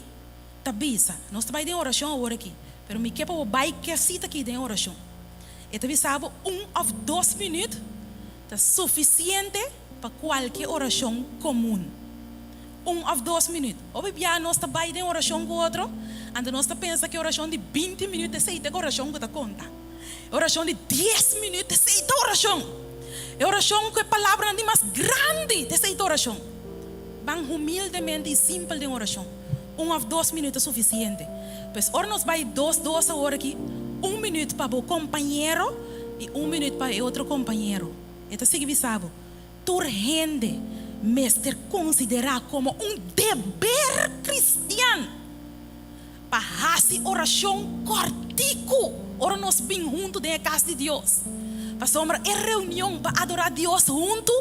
ta bisa. Nos ta bai den orashon awor aki, pero mi ke pa bo bai ku e sita aki den orashon. E ta bisa bo un òf dos minüt ta sufisiente pa kualke orashon komun. Un òf dos minüt. Hopi bia nos ta bai den orashon ku otro, anto nos ta pensa ku e orashon di binti minüt esei ta e orashon ku ta konta. E orashon di dies minüt esei ta orashon. E orashon ku e palabranan di mas grandi esei ta orashon. Ban humildemente i simpel den orashon. Un òf dos minüt ta sufisiente. Pues ora nos bai dos dos awor aki, un minüt pa bo kompañero i un minüt pa e otro kompañero. E ta sigui bisa bo. Tur hende mester konsiderá komo un deber kristian pa hasi orashon kòrtiku ora nos bin huntu den e kas di Dios, pasobra e reunion pa adorá Dios huntu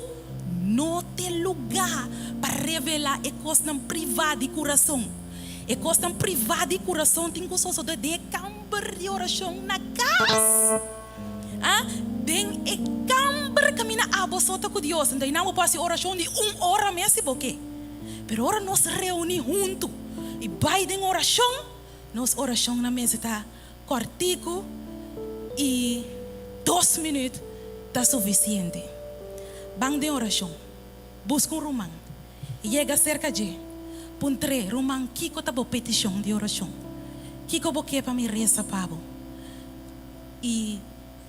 no ta e lugá pa revelá e kosnan privá di kurason. E kosnan privá di kurason tin ku sosodé den e kamber di orashon na kas. A Den e kamber kaminda abo so ta ku Dios. Anto einan bo por hasi orashon di un ora mes si bo ke. Pero ora nos reuní huntu i bai den orashon, nos orashonnan mester ta kòrtiku i dos minüt ta sufisiente. Ban den orashon. Buska un ruman. Yega serka dje. Puntr'é, Ruman, kiko ta bo petishon di orashon? Kiko bo ke pa mi resa pa bo? I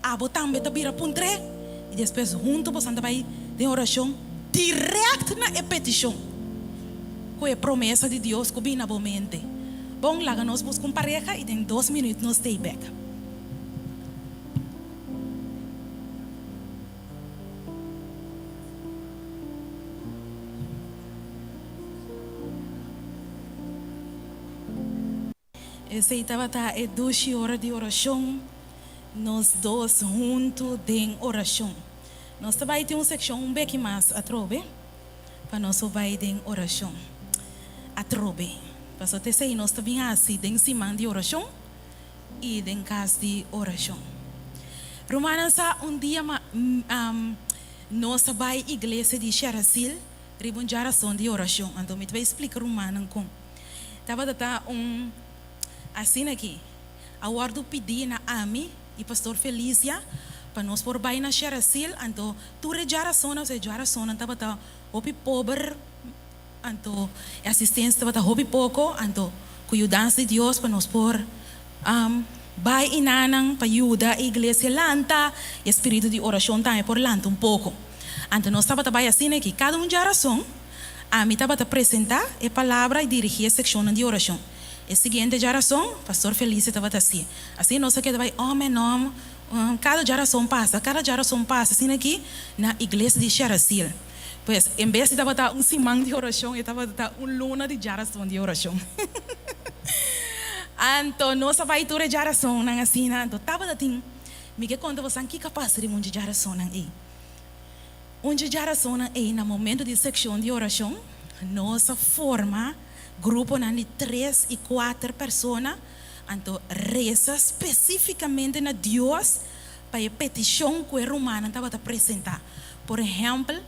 abo tambe ta bira puntr'é, i despues huntu bosan ta bai den orashon dirèkt na e petishon ku e promesa di Dios ku bin na bo mente. Bon, laga nos buska un pareha i den dos minüt nos t'ei bèk. Esei tabata e dushi ora di orashon, nos dos huntu den orashon. Nos ta bai tin un sekshon un beki mas atrobe pa nos por bai den orashon atrobe. Pasobra ta esei nos ta bin hasi den siman di orashon i den kas di orashon. Rumannan sa un dia. Nos a bai iglesia di Sherasil riba un djarason di orashon. Anto mi ta bai splika rumannan kon tabata ta un asina aki. A wòrdu pidí na ami i Pastor Felicia pa nos por bai na Sherasil. Anto tur e djarasonnan, osea e djarasonnan tabata hopi pober, anto e asistensia tabata hopi poko. Anto ku yudansa di Dios pa nos por Bai i nanan pa yuda e iglesia lanta, i e spiritu di orashon tambe por lanta un poko. Anto nos tabata bai asina aki, kada un djarason, ami tabata presentá e palabra i dirigí e sekshonnan di orashon. E siguiente djarason, Pastor Felice tabata hasié. Asina nos a keda bai òm en òm, kada djarason pasa, kada djarason pasa, asina aki na iglesia di Sherasil. Pues, en bes di tabata un siman di orashon, e tabata un luna di djarason di orashon. Anto nos a bai tur e djarasonnan asina. Anto tabata tin, mi ke konta bosan kiko a pasa riba un dje djarasonnan ei. Un dje djarasonnan ei, na momento di sekshon di orashon, nos a forma gruponan di tres i kuater persona, anto resa spesífikamente na Dios pa e petishon ku e rumannan tabata presentá. Por ehèmpel,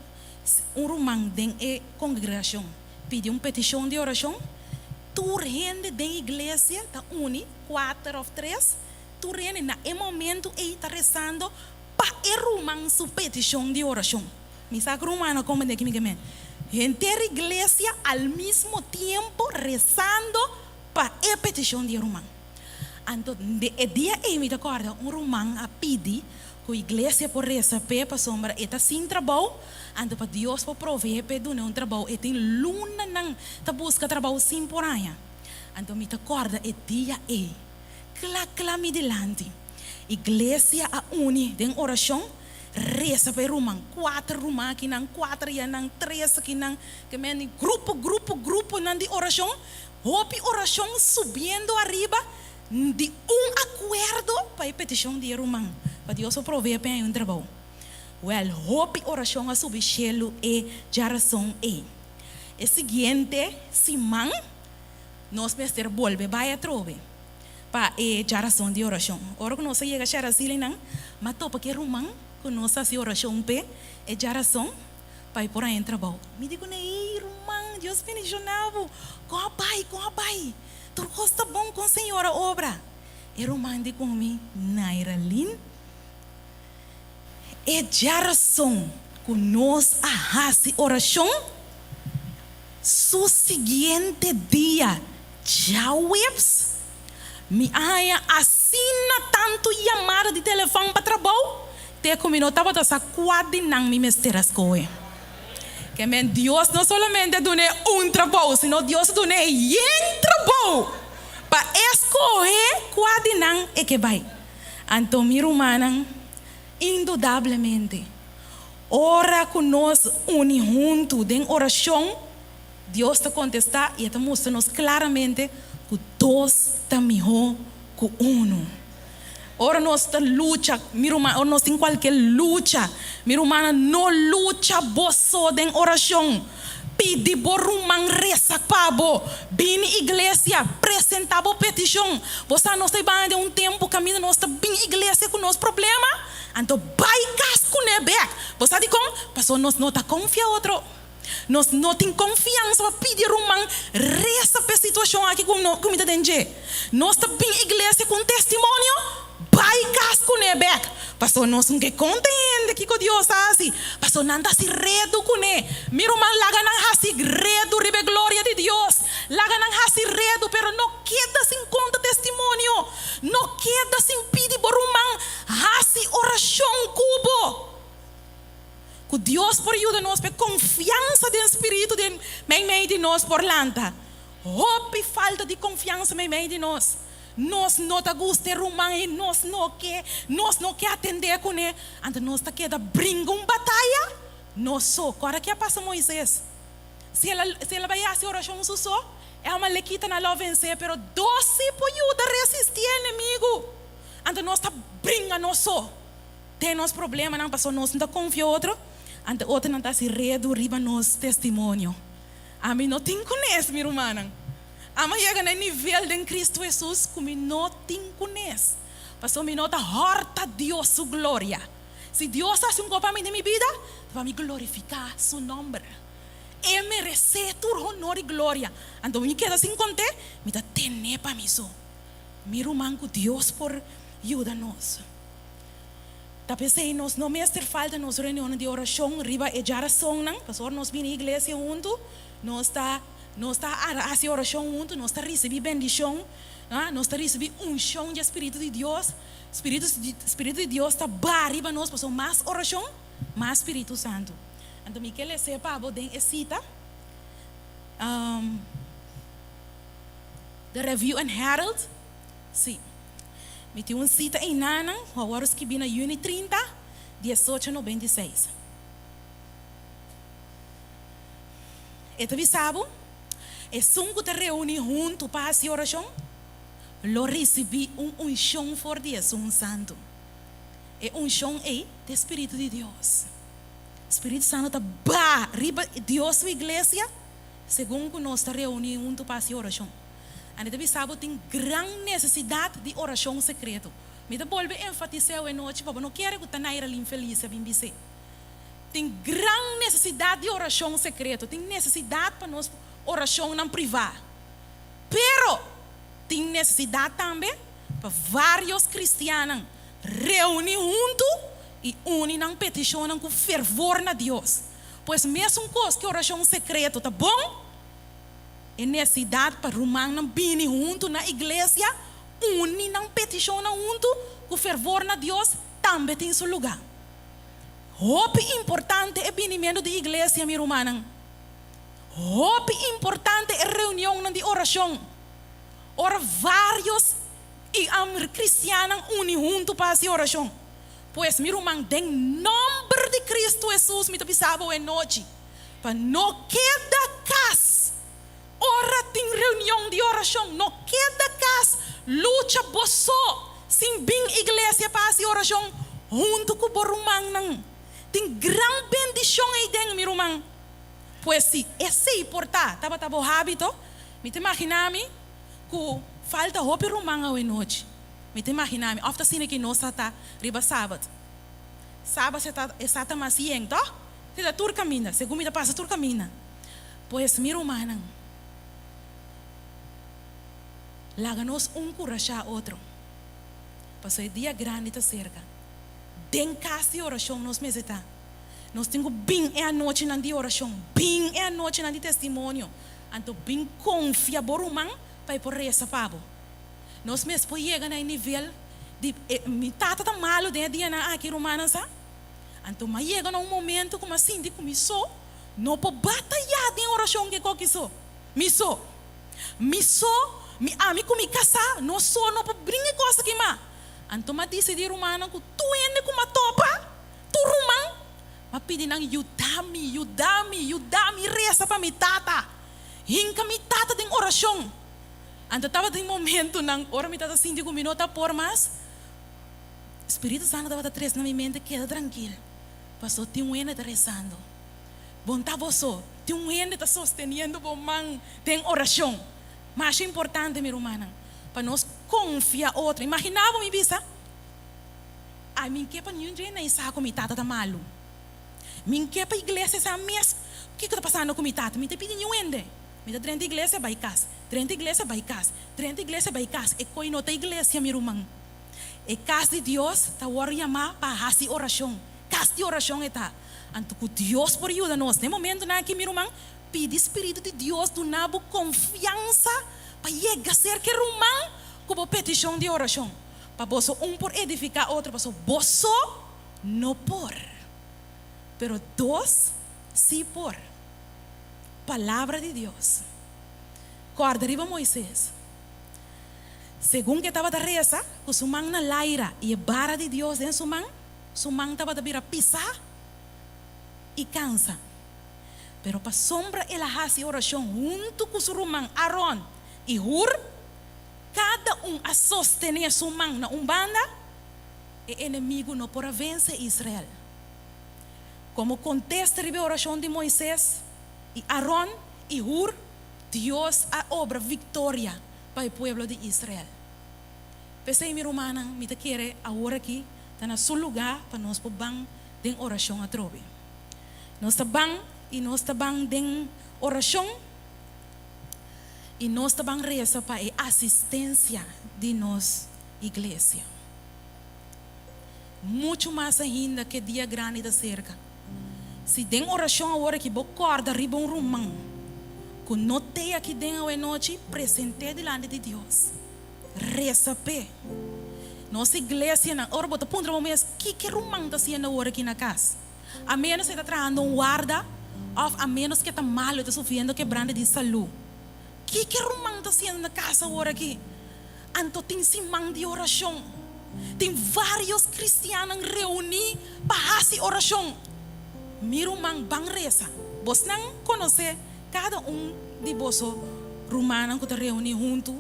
si un ruman den e kongregashon pidi un petishon di orashon, tur hende den iglesia ta uni, kuater òf tres, tur hende na e momentu ei ta resando pa e ruman su petishon di orashon. Mi sa ku rumannan a komprendé kimi ke men. Henter iglesia al mismo tiempo resando pa e petishon di e ruman. Anto den e dia ei mi ta kòrda un ruman a pidi ku iglesia por resa p'e pasobra e ta sin trabou, anto pa Dios por proveé p'e dun'é un trabou. E tin lunanan ta buska trabou sin por haña. Anto mi ta kòrda e dia ei kla kla mi dilanti. Iglesia a uni den orashon resa pa e ruman. Kuater ruman akinan, kuater ayanan, tres akinan, ke men grupo grupo gruponan di orashon. Hopi orashon subiendo ariba di un akuerdo pa e petishon di e ruman, pa Dios por provee p'e un trabou. Wèl, hopi orashon a subi shelu e djarason ei. E siguiente siman nos mester bolbe bai atrobe pa e djarason di orashon. Ora ku nos a yega Sharasillinan, m'a topa ku e ruman ku nos a hasi orashon p'e e djarason. Pa e por a entra bou. Mi di kuné, Ey, ruman, Dios bendishoná bo. Kon a bai? Kon a bai? Tur kos ta bon kon Señor a obra. E ruman di ku mi, Nairalyn, e djarason ku nos a hasi orashon, su siguiente dia djaweps, Mi a haña asina tantu yamada di telefòn pa trabou, te ku mi no tabata sa kua di nan mi mester a skohe. Ke men Dios no solamente a dun'é un trabou, sino Dios a dun'é yen trabou pa e skohe kua di nan e ke bai. Anto mi rumannan, indudablemente, ora ku nos uni huntu den orashon, Dios ta kontestá i e ta mustra nos klaramente ku dos ta mihó ku unu. Ora nos ta lucha, mi ruman, ora nos tin kualke lucha, mi rumannan, no lucha bo so den orashon. Pidi bo ruman resa pa bo. Bini iglesia, presentá bo petishon. Bo sa nos ta banda den un tempu kaminda nos ta bin iglesia ku nos problema, anto bai kas kuné bèk. Bo sa dikon? Pasobra nos no ta konfia otro. Nos no tin konfiansa pa pidi e ruman resa p'e situashon aki ku ku mi ta den dje. Nos ta bin iglesia ku un testimonio, bai kas kuné bèk. Pasobra nos no ke konta e hende kiko Dios a hasi, pasobra nan ta hasi redu kuné. Mi ruman, laga nan hasi redu riba e gloria di Dios. Laga nan hasi redu, pero no keda sin konta testimonio. No keda sin pidi bo ruman hasi orashon ku bo. Ku Dios por yuda nos pa e konfiansa den Spiritu den meimei di nos por lanta. Hopi falta di konfiansa meimei di nos. Nos no ta gusta e ruman ei, nos no ke, nos no ke atendé kuné. Anto nos ta keda bringa un bataya nos so. Kòrda ke a pasa Moises? Si el a, si el a bai hasi orashon su so, e amalekitanan lo a vensé, pero dos sí por yuda resistí e enemigu. Anto nos ta bringa nos so. Den nos problemanan pasobra nos no ta konfia otro, anto otronan ta hasi redu riba nos testimonio. Ami no tin kunes, mi rumannan. Ami a yega na e nivel den Kristu Hesus ku mi no tin kunes, pasobra mi no ta hòrta Dios su gloria. Si Dios a hasi un kos pa mi den mi bida, ta pa mi glorifiká su nòmber. E meresé tur honor i gloria. Anto mi keda sin kont'é, mi ta ten'é pa mi so. Mi ruman ku Dios por yuda nos. Ta p'esei nos no mester falta nos reunionnan di orashon riba e djarasonnan, pasobra ora nos bini iglesia huntu, nos ta nos ta hasi orashon huntu, nos ta risibí bendishon, nos ta risibí unshon dje Spiritu di Dios. Spiritu Spiritu di Dios ta baha riba nos, pasobra mas orashon, mas Spiritu Santu. Anto mi ke les'é pa bo den e sita, The Review and Herald. Sí. Mi tin un sita einanan ku a wòrdu skibí na yüni 30, 1896. E ta bisa bo, Esun ku ta reuní huntu pa hasi orashon lo risibí un unshon for di Esun Santu. E unshon ei ta e spiritu di Dios. Spiritu Santu ta baha riba Dios su iglesia segun ku nos ta reuní huntu pa hasi orashon. Anto ta bisa bo tin gran nesesidat di orashon sekreto. Mi ta bolbe enfatis'é awe nochi pa bo no kere ku ta Naira Lin Felicia bin bis'é. Tin gran nesesidat di orashon sekreto. Tin nesesidat pa nos orashonnan privá. Pero tin nesesidat tambe pa vários kristiannan reuní huntu i uni nan petishonnan ku fervor na Dios. Pues mesun kos ku orashon sekreto ta bon, E nesesidat pa rumannan bini huntu na iglesia, uni nan petishonnan huntu ku fervor na Dios, tambe tin su lugá. Hopi importante e binimentu di iglesia, mi rumannan. Hopi importante e reunionnan di orashon. Ora vários kristiannan uni huntu pa hasi orashon. Pues, mi ruman, den nòmber di Kristu Hesus mi ta bisa bo e nochi, Pa no keda kas ora tin reunion di orashon. No keda kas, lucha bo so sin bin iglesia pa hasi orashon huntu ku bo rumannan. Tin gran bendishon eiden, mi ruman. Pues si esei por ta tabata bo hábito, mi ta imaginá mi ku falta hopi ruman awenochi. Mi ta imaginá mi, òf ta asina ki nos sa ta riba sabat. Sabat sa ta mas yen, tòg? Te ta tur kaminda, segun mi ta pasa tur kaminda. Pues, mi rumannan, laga nos un kurashá otro, pasobra e dia grandi ta serka. Den kas di orashon nos mester ta. Nos tin ku bin e anochinan di orashon, bin e anochinan di testimonio, anto bin konfia bo ruman pa e por resa pa bo. Nos mes por yega na e nivel di, mi tata ta malu den e dianan aki, rumannan sa. Anto m'a yega na un momento ku m'a sinti ku mi so no por batayá den orashon ke koki so. Mi so. Mi so, mi ami ku mi kasá, nos so no por bringa e kos aki mas. Anto m'a disidí rumannan ku tur hende ku m'a topa, tur ruman, m'a pidi nan yuda mi, yuda mi, yuda mi resa pa mi tata. Hinka mi tata den orashon. Anto tabatin momentunan ora mi tabata sinti ku mi no ta por mas. Spiritu Santu tabata tres na mi mente, Keda trankil, paso tin un hende ta rezando. Bon ta bo so, tin un hende ta sosteniendo bo man den orashon. Masha importante, mi rumannan, pa nos konfia otro. Imaginá bo mi bisa, Ai, mi ke pa niun dje na sa ku mi tata ta malu. Mi ke pa iglesia sa mes kiko ta pasando ku mi tata. Mi ta pidi niun hende. Mi ta drenta iglesia bai kas, drenta iglesia bai kas, drenta iglesia bai kas. E koi no ta iglesia, mi ruman. E kas di Dios ta wòrdu yamá pa hasi orashon. Kas di orashon e ta. Anto ku Dios por yuda nos den momentunan aki, mi ruman, pidi spiritu di Dios duna bo konfiansa pa yega serka e ruman ku bo petishon di orashon, pa boso un por edifiká otro, pasobra boso no por, pero dos sí por. Palabra di Dios. Kòrda riba Moises. Segun ku e tabata resa, ku su man na laira i e bara di Dios den su man, su man tabata bira pisá i kansa. Pero pasobra el a hasi orashon huntu ku su ruman Aron i Hur, kada un a sostené su man na un banda, e enemigu no por a vense Israel. Komo kontesta riba e orashon di Moises i Aron i Hur, Dios a obra viktoria pa e pueblo di Israel. P'esei, mi rumannan, mi ta kere awor aki Ta na su lugá pa nos por ban den orashon atrobe. Nos ta ban i nos ta ban den orashon i nos ta ban resa pa e asistensia di nos iglesia. Muchu mas ainda ku e dia grandi ta serka. Si den orashon awor aki bo kòrda riba un ruman ku no t'ei aki den awenochi, present'é dilanti di Dios. Resa p'e. Nos iglesianan, ora bo ta puntra bo mes, Kiko e ruman ta hasiendo awor aki na kas? A ménos e ta trahando un warda òf a ménos ku e ta malu, e ta sufriendo kebrante di salú. Kiko e ruman ta hasiendo na kas awor aki? Anto tin siman di orashon. Tin vários kristiannan reuní pa hasi orashon. Mi ruman, ban resa. Bosnan konosé kada un di boso rumannan ku ta reuní huntu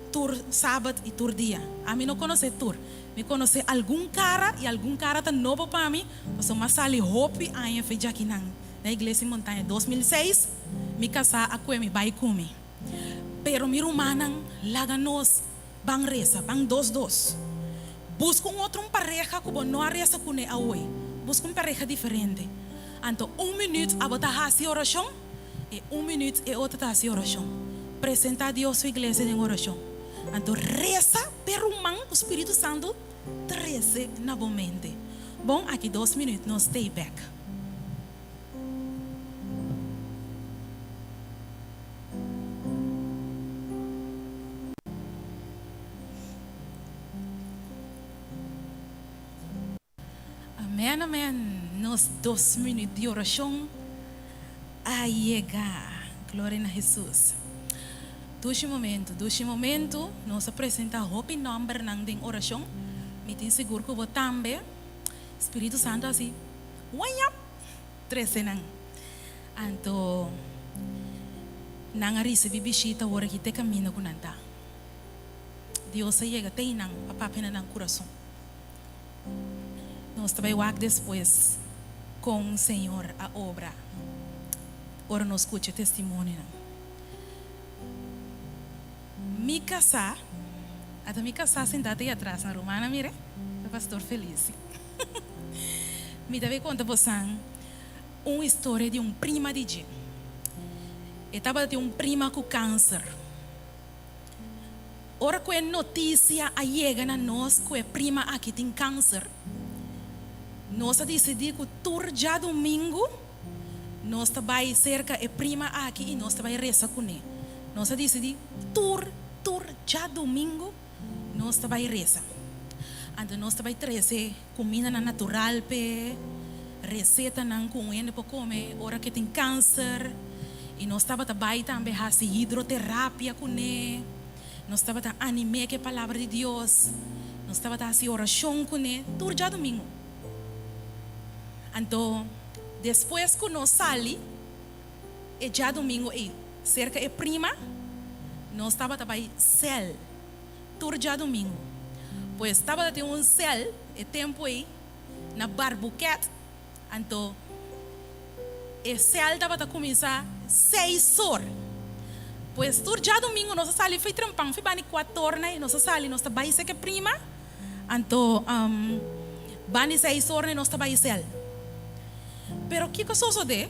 tur sabat i tur dia. Ami no konosé tur. Mi konosé algun kara i algun kara ta nobo pa mi, pasobra mi a sali hopi aña fe djakinan na Iglesia Montaña. 2006 mi kasá a kue mi bai ku mi. Pero mi rumannan laga nos ban resa, ban dos dos. Buska un otro un pareha ku bo no a resa kuné awe. Buska un pareha diferente. Anto un minüt abo ta hasi orashon i un minüt e otro ta hasi orashon. Presentá Dios su iglesia den orashon. Anto resa p'e ruman ku Spiritu Santu trese na bo mente. Bon, aki dos minüt nos stay bèk. Amen amen nos dos minuut di oracion a yega gloria na Jesus dushi momento dushi momento nos a presenta hopi nombernan den oracion mi tin sigur cu bo tambe Spiritu Santo a haci wayap trece nan anto nan a ricibi bishita ora ki te caminda cu nan ta Dios a yega te einan pa papia na nan curason. Nos ta bai wak despues kon Señor a obra ora nos skucha e testimonionan. Mi kasá, ata mi kasá sintá ta ei atras na rumannan mira, ta Pastor Felice. Mi ta bai konta bosan un historia di un prima di dje. E tabatin un prima ku kanser. Ora ku e notisia a yega na nos ku e prima aki tin kanser, nos a disidí ku tur djadumingu nos ta bai serka e prima aki i nos ta bai resa kuné. Nos a disidí tur tur djadumingu nos ta bai resa. Anto nos ta bai trese kumindanan natural p'e, resetanan ku un hende por kome ora ku e tin kanser. I nos tabata bai tambe hasi hidroterapia kuné. Nos tabata anim'é ku e Palabra di Dios. Nos tabata hasi orashon kuné tur djadumingu. Anto, despues ku nos sali e djadumingu ei serka e prima, nos tabata bai sèl tur djadumingu. Pues tabata tin un sèl e tempu ei na Barbuquet. Anto e sèl tabata kuminsá seis or. Pues tur djadumingu nos a sali fo'i trempan, fo'i banda di kuator na nos a sali, nos ta bai seke prima, anto banda di seis or na nos ta bai sèl. Pero kiko a sosodé?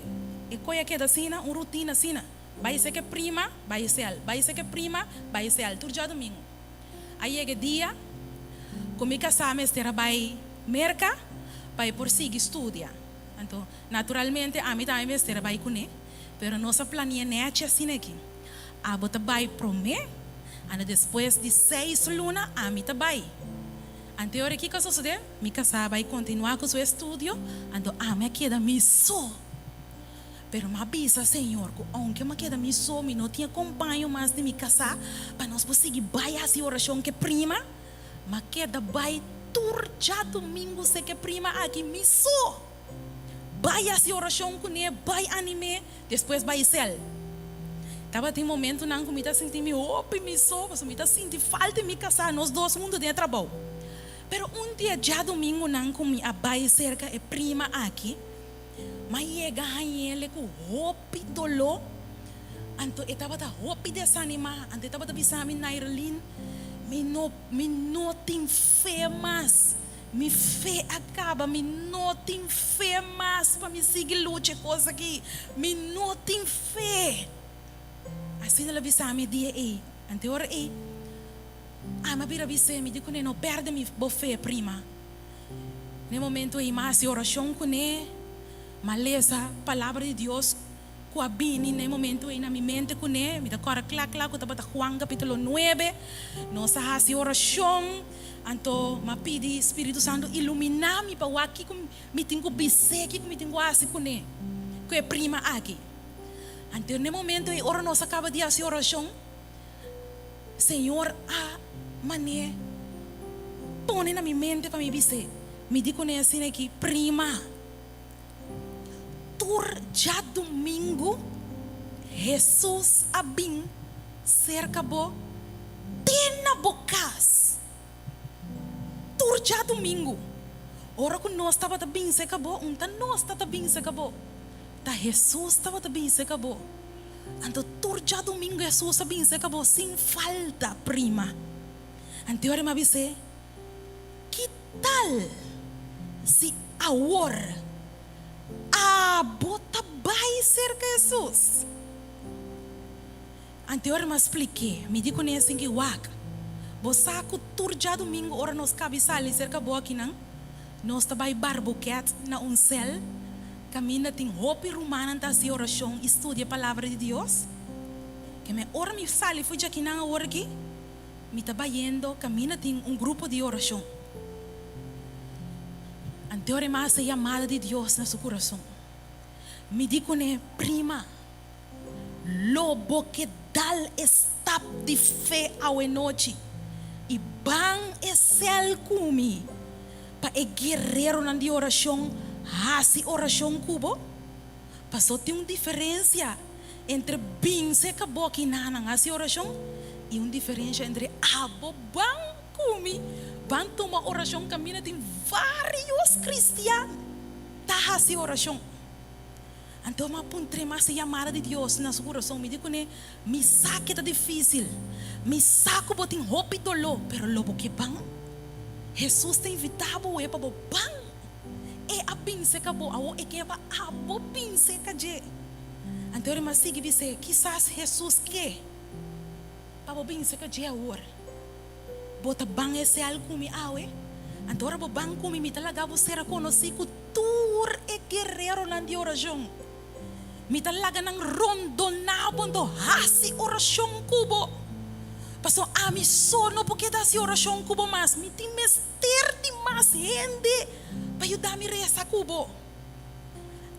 E koi a keda asina, un rutina asina, bai seke prima, bai sèl, bai seke prima, bai sèl, tur djadumingu. A yega e dia ku mi kasá mester a bai Merka pa e por sigui studia. Anto, naturalmente ami tambe mester a bai kuné, pero nos a plania nèchi asina aki. Abo ta bai promé, anto despues di seis luna ami ta bai. Anto e ora kiko a sosodé? Mi kasá a bai kontinuá ku su estudio, anto ami a keda mi so. Pero m'a bisa Señor ku ounke m'a keda mi so, mi no tin e kompaño mas di mi kasá pa nos por sigui bai hasi orashon ku e prima. M'a keda bai tur djadumingu se ku e prima aki mi so. Bai hasi orashon kuné, bai anim'é, despues bai sèl. Tabatin momentunan ku mi ta sinti mi hopi mi so, pasobra mi ta sinti falta di mi kasá, nos dos huntu den e trabou. Pero un di e djadumingunan ku mi a bai serka e prima aki, Ma yega hañ'ele ku hopi doló, anto e tabata hopi desanimá. Anto e tabata bisa mi, Nairlyn, mi no, mi no tin fe mas. Mi fe a kaba, mi no tin fe mas pa mi sigui lucha e kos aki. Mi no tin fe. Asina el a bisa mi e dia ei. Ante ora ei, ami a bira bis'é, mi di kuné, No pèrdè mi bo fe, prima. Na e momento ei mi a hasi orashon kuné, mi a lesa Palabra di Dios ku a bini na e momento ei na mi mente kuné. Mi ta kòrda kla kla ku tabata Juan kapítulo nuebe. Nos a hasi orashon, anto mi a pidi Spiritu Santu iluminá mi pa wak kiko mi tin ku bis'é, kiko mi tin ku hasi kuné, ku e prima aki. Anto na e momento ei ora nos a kaba di hasi orashon, Señor a man'é pone na mi mente pa mi bis'é, mi di kuné asina aki, Prima, Tur djadumingu Hesus a bin serka bo te na bo kas. Tur djadumingu, ora ku nos tabata bin serka bo, un ta nos ta ta bin serka bo, ta Hesus tabata bin serka bo. Anto tur djadumingu Hesus a bin serka bo sin falta, prima. Anto ora mi a bis'é, Ki tal si awor abo ta bai serka Hesus? Anteor mi a splik'é, mi di kuné esaki, Wak, bo sa ku tur djadumingu ora nos kabi sali serka bo akinan, nos ta bai barbuket na un sèl kaminda tin hopi rumannan ta hasi orashon i studia Palabra di Dios. Keme ora mi sali for djakinan awor aki, Mi ta bayendo kaminda tin un grupo di orashon. Anteor e mas e yamada di Dios na su kurason. Mi di kuné, Prima, lo bo ke dal e stap di fe awenochi i ban e sèl ku mi pa e guereronan di orashon hasi orashon ku bo? Pasó tin un diferensia entre binse kaboki nanan hasi orashon i un diferensia entre abo ban ku mi ban tuma orashon kaminda tin vários kristian ta hasi orashon. Anto mi a puntr'é mas e yamada di Dios na su kurason. Mi di kuné, Mi sa ke ta difísil, mi sa ku bo tin hopi doló, pero lo bo ke ban? Hesus ta invitá bo wei pa bo ban. E a binse ka bo, awor e ke pa abo binse ka dje. Anto e ruman sigui bis'é, Kisas Hesus ke pa bo binse ka dje awor. Bo ta ban e sèl ku mi awe? Anto ora bo ban ku mi, mi ta laga bo sera konosí ku tur e guereronan di orashon. Mi ta laga nan rondoná bo anto hasi orashon ku bo. Pasobra ami so no por keda hasi orashon ku bo mas. Mi tin mester. Ter di mas hende pa yuda mi resa ku bo.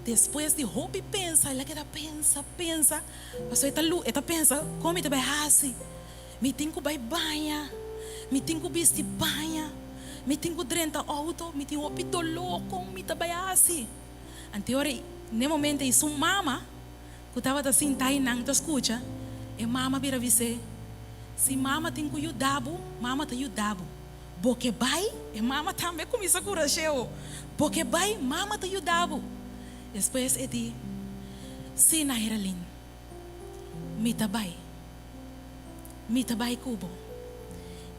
Despues di hopi pensa, el a keda pensa, pensa, pasobra e ta lu, e ta pensa, kon mi ta bai hasi? Mi tin ku bai baña, mi tin ku bisti paña, mi tin ku drenta outo, mi tin hopi doló, kon mi ta bai hasi? Anto ora n'e momento ei su mama ku tabata sinta einan ta skucha, e mama bira bis'é, Si mama tin ku yuda bo, mama ta yuda bo. Bo ke bai? E mama tambe a kuminsá kurash'é. Bo ke bai? Mama ta yuda bo. Despues e di, Sí, Nairalyn, mi ta bai. Mi ta bai ku bo.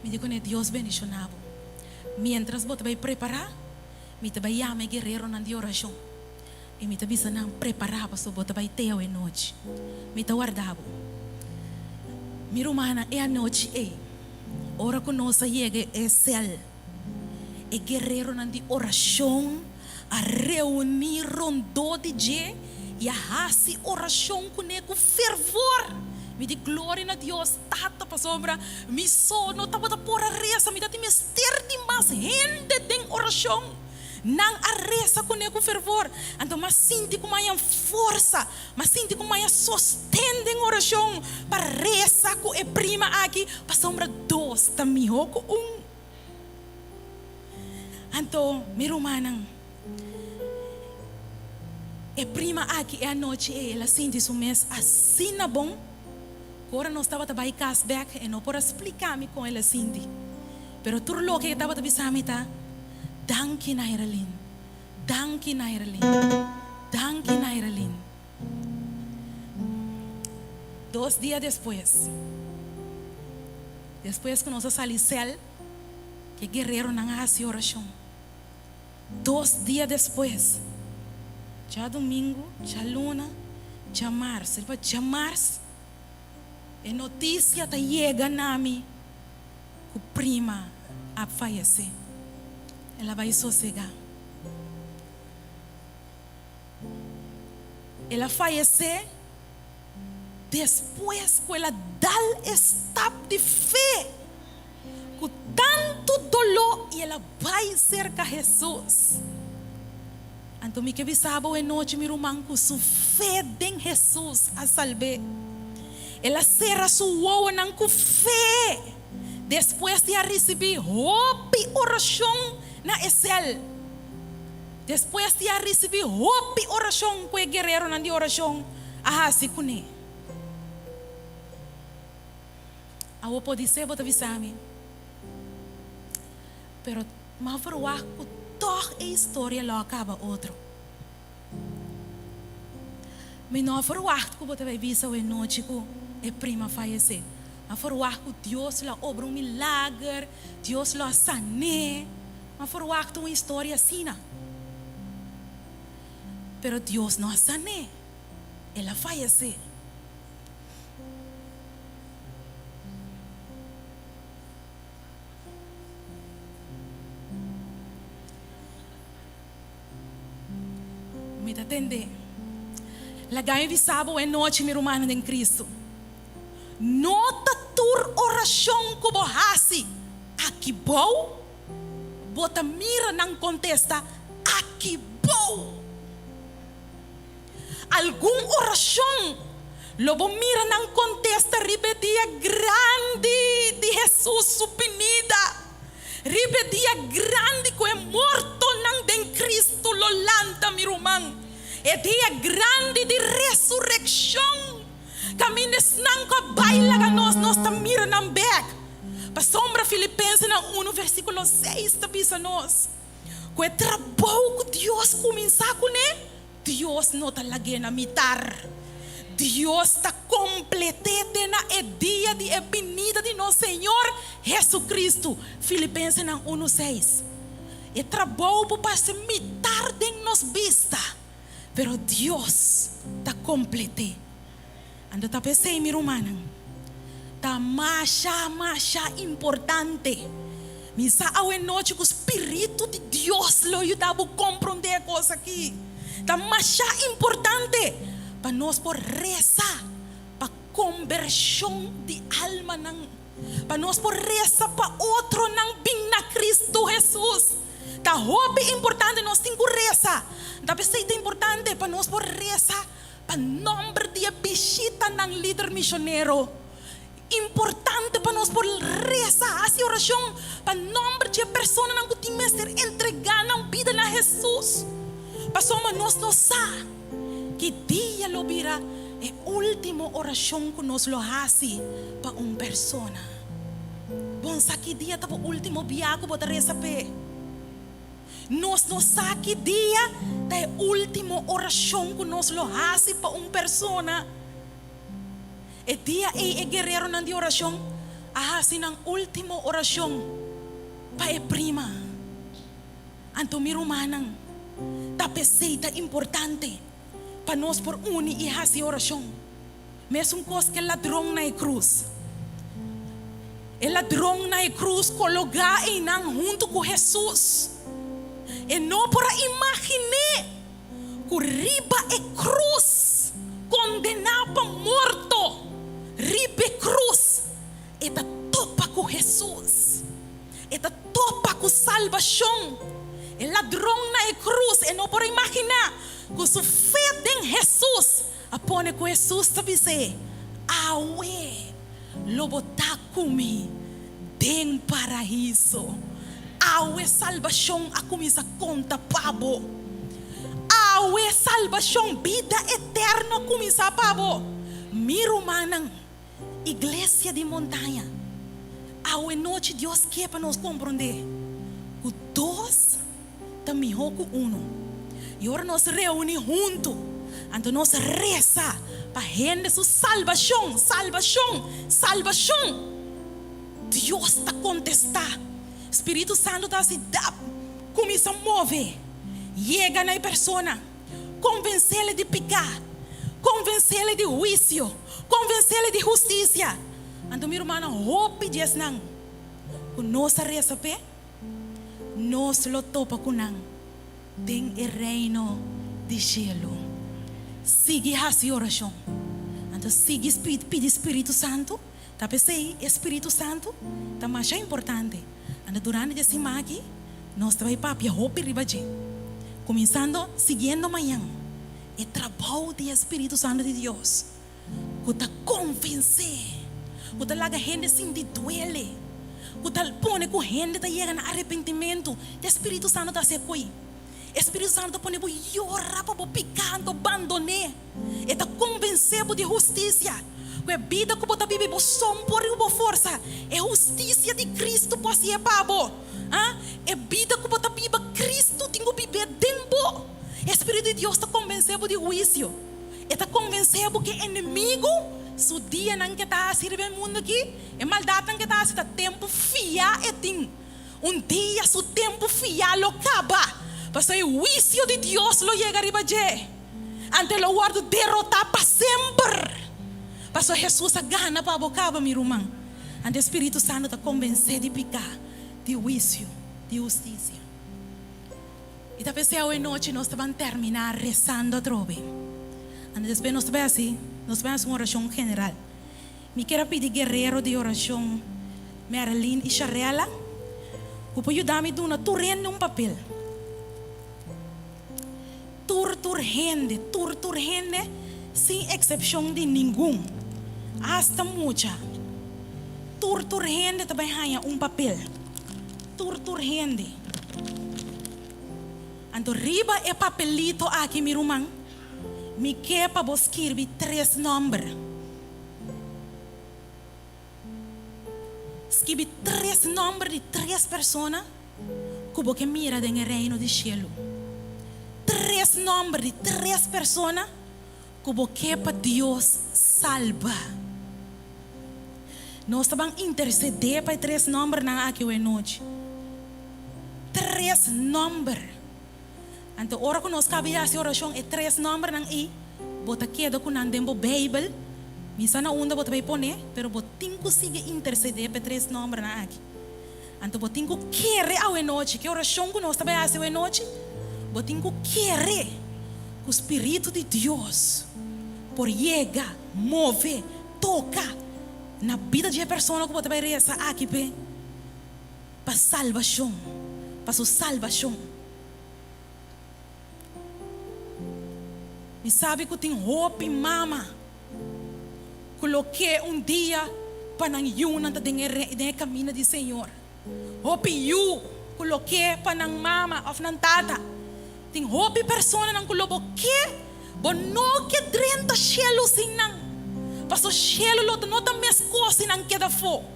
Mi di kuné, Dios bendishoná bo. Miéntras bo ta bai prepará, mi ta bai yama e guereronan di orashon i mi ta bisa nan, Prepará pasobra bo ta bai te awe nochi. Mi ta warda bo. Mi rumannan, e anochi ei, Ora ku nos a yega e sèl, e guereronan di orashon a reuní rondó di dje i a hasi orashon kuné ku fervor. Mi di gloria na Dios Tata pasobra mi so no tabata por a resa, mi tatin mester di mas hende den orashon. Nan a resa kuné ku fervor. Anto mi a sinti ku mi a haña forsa. Mi a sinti ku mi a sosten den orashon pa resa ku e prima aki, pasobra dos ta mihó ku un. Anto, mi rumannan, e prima aki e anochi ei el a sinti su mes asina bon ku ora nos tabata bai kas bèk e no por a splika mi kon el a sinti. Pero tur loke e tabata bisa mi ta, Danki, Nairalyn. Danki Nairalyn. Danki Nairalyn. Dos dia despues, despues ku nos a sali sèl, e guereronan a hasi orashon. Dos dia despues, djadumingu, djaluna, djamars, riba djamars e notisia ta yega na mi ku prima a fayesé. El a bai sosegá. El a fayesé despues ku el a dal e stap di fe ku tantu doló i el a bai serka Hesus. Anto mi ke bisa bo e nochi, mi ruman, ku su fe den Hesus a salb'é. El a sera su wowonan ku fe despues di a risibí hopi orashon na e sèl. Despues di a risibí hopi orashon ku e guereronan di orashon a hasi kuné. Awor podisé bo ta bisa mi, Pero m'a verwagt ku tòg e historia lo a kaba otro. Mi no a verwagt ku bo ta bai bisa awe nochi ku e prima fayesé. M'a verwagt ku Dios lo a obra un milager, Dios lo a san'é. M'a verwagt un historia asina. Pero Dios no a san'é, el a fayesé. Mi ta tende. Laga mi bisa bo e nochi, mi rumannan den Cristo. No ta tur orashon ku bo hasi aki bou, bo ta mira nan kontesta aki bou. Algun orashon lo bo mira nan kontesta riba e dia grandi di Hesus su binida, riba e dia grandi ku e mortonan den Kristu lo lanta, mi ruman, e dia grandi di resurekshon. Kaminda esnan ku a bai laga nos, nos ta mira nan bèk. Pasobra Filipensenan unu versíkulo seis ta bisa nos ku e trabou ku Dios kuminsá kuné, Dios no ta lag'é na mitar. Dios ta komplet'é te na e dia di e binida di nos Señor Jesucristo. Filipensenan unu seis. E trabou por parse mitar den nos bista, pero Dios ta komplet'é. Anto ta p'esei, mi rumannan, ta masha, masha importante. Mi sa awenochi ku spiritu di Dios lo yuda bo komprondé e kos aki. Ta masha importante pa nos por resa pa kombershon di almanan, pa nos por resa pa otronan bin na Kristu Hesus. Ta hopi importante nos tin ku resa. Ta p'esei ta importante pa nos por resa Pa nòmber di e bishitanan lider mishonero, importante pa nos por resa, hasi orashon pa nòmber di e personanan ku tin mester entregá nan bida na Hesus. Pasobra nos no sa ki dia lo bira e último orashon ku nos lo hasi pa un persona. Bon sa ki dia ta bo último bia ku bo ta resa p'e? Nos no sa ki dia ta e último orashon ku nos lo hasi pa un persona. E dia ei e guereronan di orashon a hasi nan último orashon pa e prima. Anto mi rumannan, ta p'esei ta importante pa nos por uni i hasi orashon. Mesun kos ku e ladron na e krus. E ladron na e krus kologá einan huntu ku Hesus. E no por a imagin'é ku riba e krus, kondená pa morto, riba e krus, e ta topa ku Hesus. E ta topa ku salbashon. E ladron na e krus, e no por a imaginá ku su fe den Hesus A pone ku Hesus ta bis'é, Awe lo bo ta ku mi den Paraíso. Awe salbashon a kuminsá konta pa bo. Awe salbashon, bida eterno a kuminsá pa bo. Mi rumannan, Iglesia di Montaña, awe nochi Dios ke pa nos komprondé ku dos ta mihó ku unu. I ora nos reuní huntu, anto nos resa pa hende su salbashon, salbashon, salbashon. Dios ta kontestá. Spiritu Santu ta hasi dap. Kuminsá move, yega na e persona, konvens'é di piká, konvens'é di huisio, konvens'é di hustisia. Anto mi rumannan, hopi di esnan ku nos a resa p'e, nos lo topa ku nan den e Reino di shelu. Sigui hasi orashon. Anto sigui pidi spiritu santu. Ta p'esei e spiritu santu ta masha importante. Anto durante di e siman aki nos ta bai papia hopi riba dje. Kuminsando siguiendo mañan, e trabou di e spiritu santu di Dios ku ta konvensé, ku ta laga hende sinti duele, ku ta pone ku hende ta yega na arepentimentu. E spiritu santu ta hasi e koi. E spiritu santu ta pone bo yora pa bo piká anto bandon'é. E ta konvensé bo di hustisia, ku e bida ku bo ta biba bo son por riba bo forsa. E hustisia di Kristu por hasié pa bo. E bida ku bo ta biba, Kristu tin ku bib'é den bo. E spiritu di Dios ta konvensé bo di huisio. E ta konvensé bo ku e enemigu su dianan ke ta hasi riba e mundu aki, e maldatnan ke ta hasi ta tempu fiá e tin. Un dia su tempu fiá lo kaba, pasobra e huisio di Dios lo yega riba dje. Anto e lo wòrdu derotá pa semper. Pasobra Hesus a gana pa bo kaba, mi ruman. Anto e Spiritu Santu ta konvensé di piká, di huisio, di hustisia. I ta p'esei awe nochi nos ta ban terminá resando atrobe. Anto despues nos ta bai hasi, nos ta bai hasi un orashon general. Mi kier a pidi guerero di orashon Marilyn i Sharella ku por yuda mi duna tur hende un papel. Tur tur hende, tur tur hende sin eksepshon di ningun, asta mucha. Tur tur hende ta bai haña un papel. Tur tur hende. Anto riba e papelito aki mi ruman, mi ke pa bo skirbi tres nòmber. Skibi tres nòmber di tres persona ku bo ke mira den e Reino di shelu. Tres nòmber di tres persona ku bo ke pa Dios salba. Nos ta ban intersedé pa e tres nòmbernan aki awe nochi. Tres nòmber. Anto ora ku nos kaba di hasi orashon e tres nòmbernan ei, bo ta keda ku nan den bo Beibel. Mi sa na unda bo ta bai pone, pero bo tin ku sigui intersedé pa e tres nòmbernan aki. Anto bo tin ku kere awe nochi, ku e orashon ku nos ta bai hasi awe nochi, bo tin ku kere ku spiritu di Dios por yega, move, toka na bida di e persona ku bo ta bai resa aki p'e, pa salbashon, pa su salbashon. Mi sabi ku tin hopi mama ku lo ke un dia pa nan yunan ta den e kaminda di Señor. Hopi yu ku lo ke pa nan mama òf nan tata. Tin hopi personanan ku lo bo ke, bo no ke drenta shelu sin nan. Paso shelu lo no ta meskos si nan keda afó.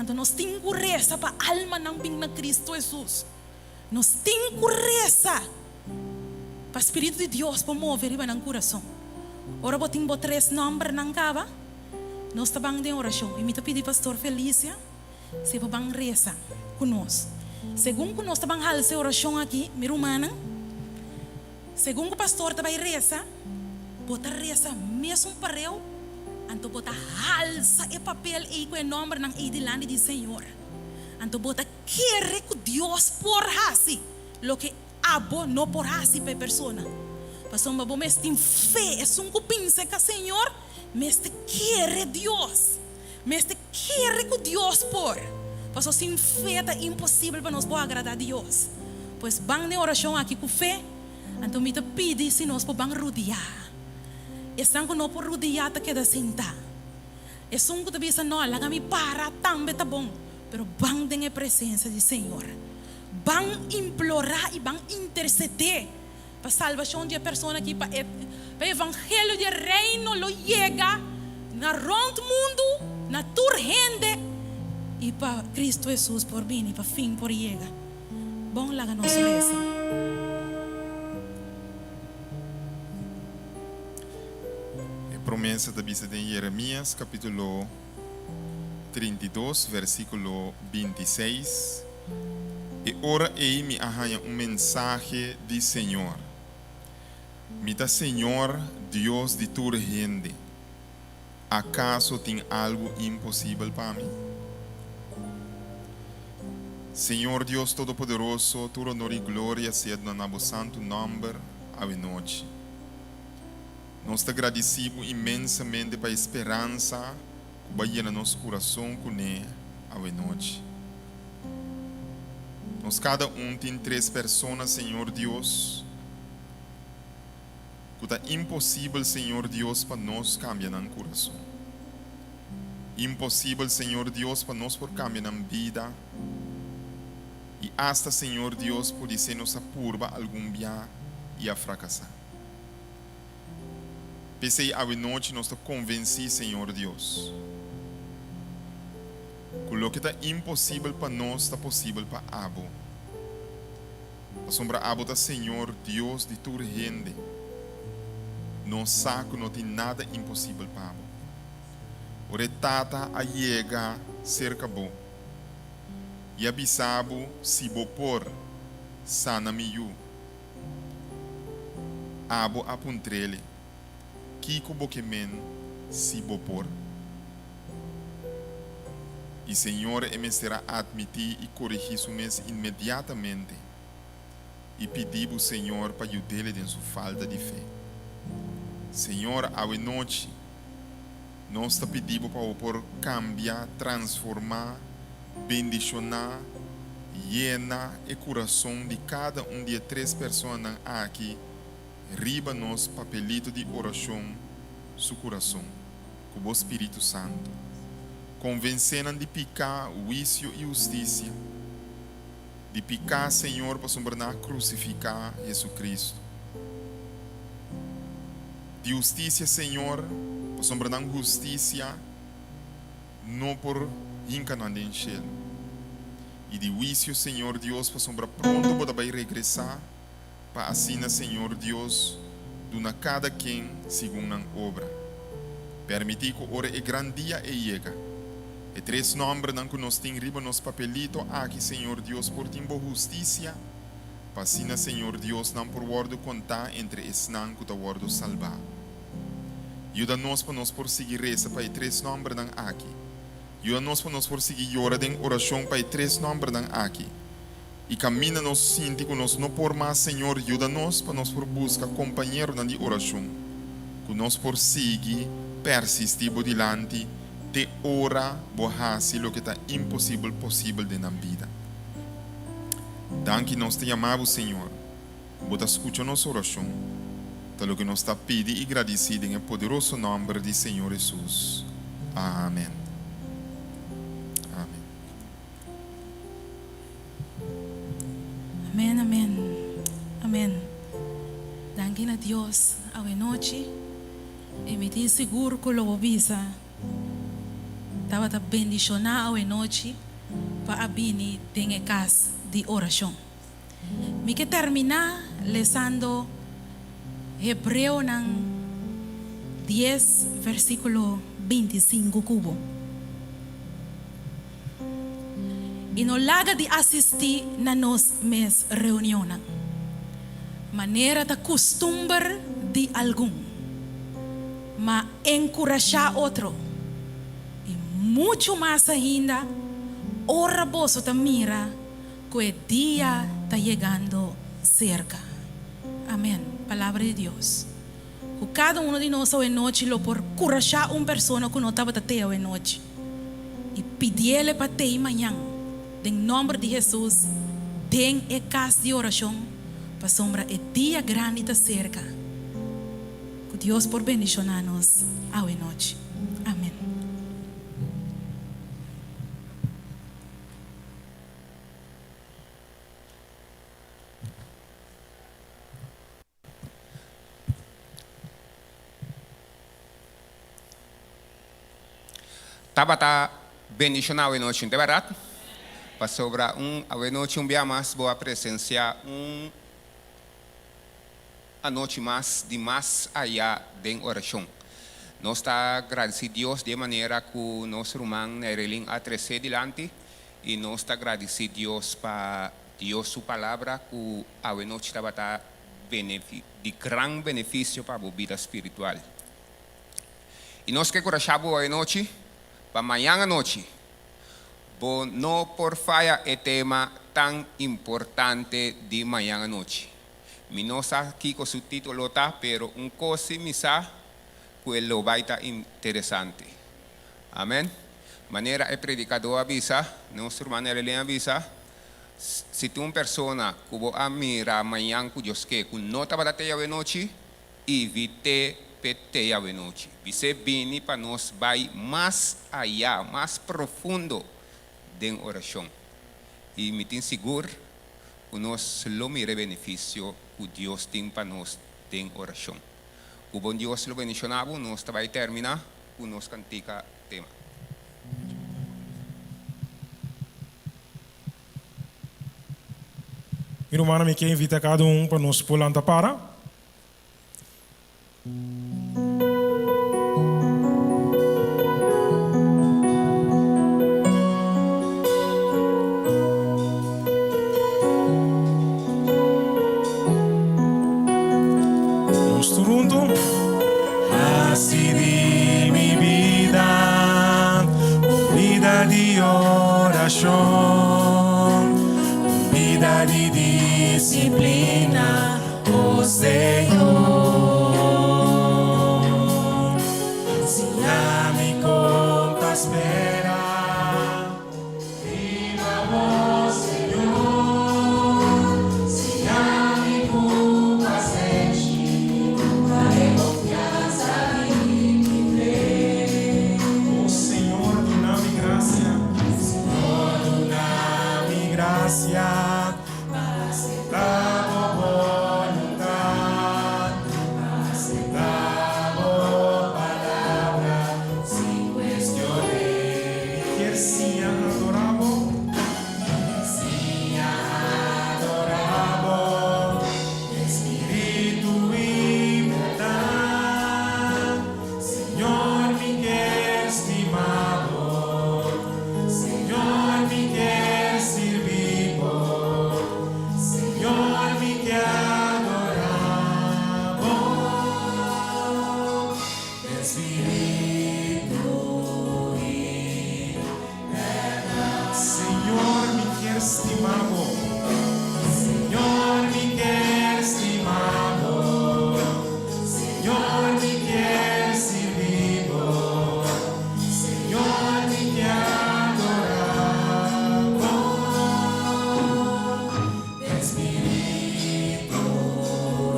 Anto nos tin ku resa pa almanan bin na Kristu Hesus. Nos tin ku resa pa Spiritu di Dios por move riba nan kurason. Ora bo tin bo tres nòmbernan kaba, nos ta ban den orashon. I mi ta pidi Pastor Felicia si e por ban resa ku nos. Segun ku nos ta ban halsa e orashon aki, mi rumannan, segun ku pastor ta bai resa, bo ta resa mesun pareu, anto bo ta halsa e papel ei ku e nòmbernan ei dilanti di Señor. Anto bo ta kere ku Dios por hasi loke abo no por hasi pa e persona. Pasobra bo mes tin fe, esun ku binse ka Señor mester kere Dios. Mester kere ku Dios por, pasobra sin fe ta imposibel pa nos por agradá Dios. Pues ban den orashon aki ku fe, anto mi ta pidi si nos por ban rudiá. Esnan ku no por rudiá ta keda sintá. Esun ku ta bisa no, laga mi para tambe ta bon, pero ban den e presensia di Señor. Ban implorá i ban intersedé pa salbashon di e persona aki, pa e pa e evangelio di e reino lo yega na rònt mundu, na tur hende, i pa Kristu Hesus por bini, pa fin por yega. Bon, laga nos resa. E promesa ta bisa den Jeremias kapítulo 32 versíkulo 26. E ora ei mi a haña un mensahe di Señor, Mi ta Señor Dios di tur hende. Akaso tin algu imposibel pa mi? Señor Dios Todopoderoso, tur honor i gloria sea duna na bo santu nòmber awenochi. Nos ta gradisí bo inmensamente pa e speransa ku bo a yena nos kurason kuné awenochi. Nos kada un tin tres persona, Señor Dios, ku ta imposibel, Señor Dios, pa nos kambia nan kurason. Imposibel, Señor Dios, pa nos por kambia nan bida. I asta, Señor Dios, podisé nos a purba algun bia i a frakasá. P'esei awenochi nos ta konvensí, Señor Dios, ku loke ta imposibel pa nos ta posibel pa Abo. Pasobra Abo ta Señor Dios di tur hende. Nos sa ku no tin nada imposibel pa Bo. Ora e Tata a yega serka Bo i a bisa Bo, Si Bo por, sana mi yu. Abo a puntr'ele, Kiko bo ke men si bo por? I Señor e mester a atmití i korigí su mes inmediatamente i pidí bo Señor pa yud'ele den su falta di fe. Señor, awe nochi nos ta pidí bo pa bo por kambia, transformá, Bendishoná, yena e kurason di kada un di e tres personanan aki riba nos papelito di orashon su kurason ku bo Spiritu Santu. Konvensé nan di piká, huisio i hustisia. Di piká, Señor, pasobra nan a krusifiká Jesucristo. Di hustisia, Señor, pasobra nan hustisia. No por hinka nan den shelu. I di huisio, Señor Dios, pasobra pronto bo ta bai regresá, pa asina, Señor Dios, duna kada ken segun nan obra. Permití ku ora e gran dia ei yega, e tres nòmbernan ku nos tin riba nos papelito aki, Señor Dios, por tin bo hustisia, pa asina, Señor Dios, nan por wòrdu kontá entre esnan ku ta wòrdu salbá. Yuda nos pa nos por sigui resa pa e tres nòmbernan aki. Yuda nos pa nos por sigui yora den orashon pa e tres nòmbernan aki. I kaminda nos sinti ku nos no por mas, Señor, yuda nos pa nos por buska kompañeronan di orashon, ku nos por sigui persistí Bo dilanti te ora Bo hasi loke ta imposibel posibel den nan bida. Danki nos ta yama Bo, Señor. Ku bo ta skucha nos orashon, ta loke nos ta pidi i gradisí den e poderoso nòmber di Señor Hesus. Amen. Amen. Amen amen amen danki na Dios awe nochi y mi tin sigur cu lo bo bisa tabata bendiciona awe nochi pa a bini den e cas di oracion. Mi ke terminá lesando Hebreonan dies versíkulo 25 ku bo. I no laga di asistí na nos mes reunionnan, manera ta kustumber di algun, ma enkurashá otro, i muchu mas ainda ora boso ta mira Ku e dia ta yegando serka. Amen. Palabra di Dios. Ku kada uno di nos awe nochi lo por kurashá un persona ku no tabata tei awe nochi i pidiele pa tei mañan den nòmber di Hesus den e kas di orashon pasobra e dia grandi ta serka. Ku Dios por bendishoná nos awe nochi. Amen. Tabata bendiciona awenochi, no ta berdad? Pasobra un awenochi un bia mas bo a presencia un anochi mas di mas aya den oracion. Nos ta gradici Dios di e manera cu nos ruman Neirelin a trece dilanti y nos ta gradici Dios pa. Dios su palabra ku awe nochi tabata di gran benefisio pa bo bida spiritual. I nos ke kurashá bo awe nochi pa mañan anochi bo no por faya e tema tan importante di mañan anochi. Mi no sa kiko su título ta, pero un kos si mi sa ku e lo bai ta interesante. Amen. Manera e predikadó a bisa, nos ruman Erelin a bisa, Si tin un persona ku bo a mira mañan ku Dios ke ku no tabata te yawenochi, ivit'é p'e te yawenochi. Bis'é bini pa nos bai mas ayá, mas profundo den orashon. I mi tin sigur ku nos lo mira e benefisio ku Dios tin pa nos den orashon. Ku bon Dios lo bendishoná bo. Nos ta bai terminá ku nos kantika tema. Mi rumannan, mi ke invita kada un pa nos por lanta para. Nos tur huntu. Hasi di mi bida un bida di orashon, un bida di disiplina, o Señor. Siña mi kon pa spera. Riba bo, Señor, siña mi ku pasenshi pa e konfiansa di mi fe. O Señor, duna mi grasia. Señor, duna mi grasia pa acepta bo boluntat, pa acepta bo palabra sin cuestion'é. Mi kier siña adorá bo. Siña adorá bo, Espíritu i bèrdat. Señor, mi kier stima bo. Señor, mi kier sirbi bo. Señor, mi kier adorá bo. Den spiritu i bèrdat. Señor, mi kier stima bo. Señor, mi kier stima bo. Señor, mi kier sirbi bo. Señor, mi kier adorá bo. Den spiritu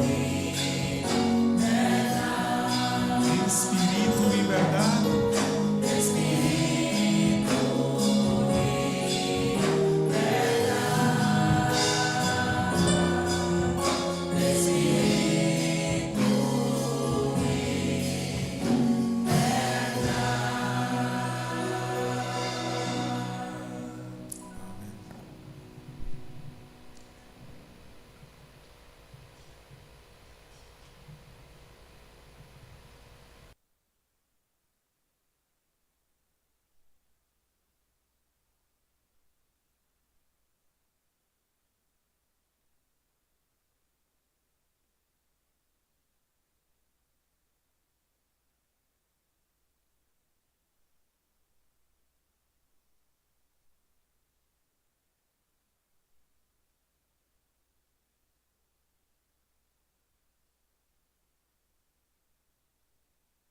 i bèrdat. Den spiritu.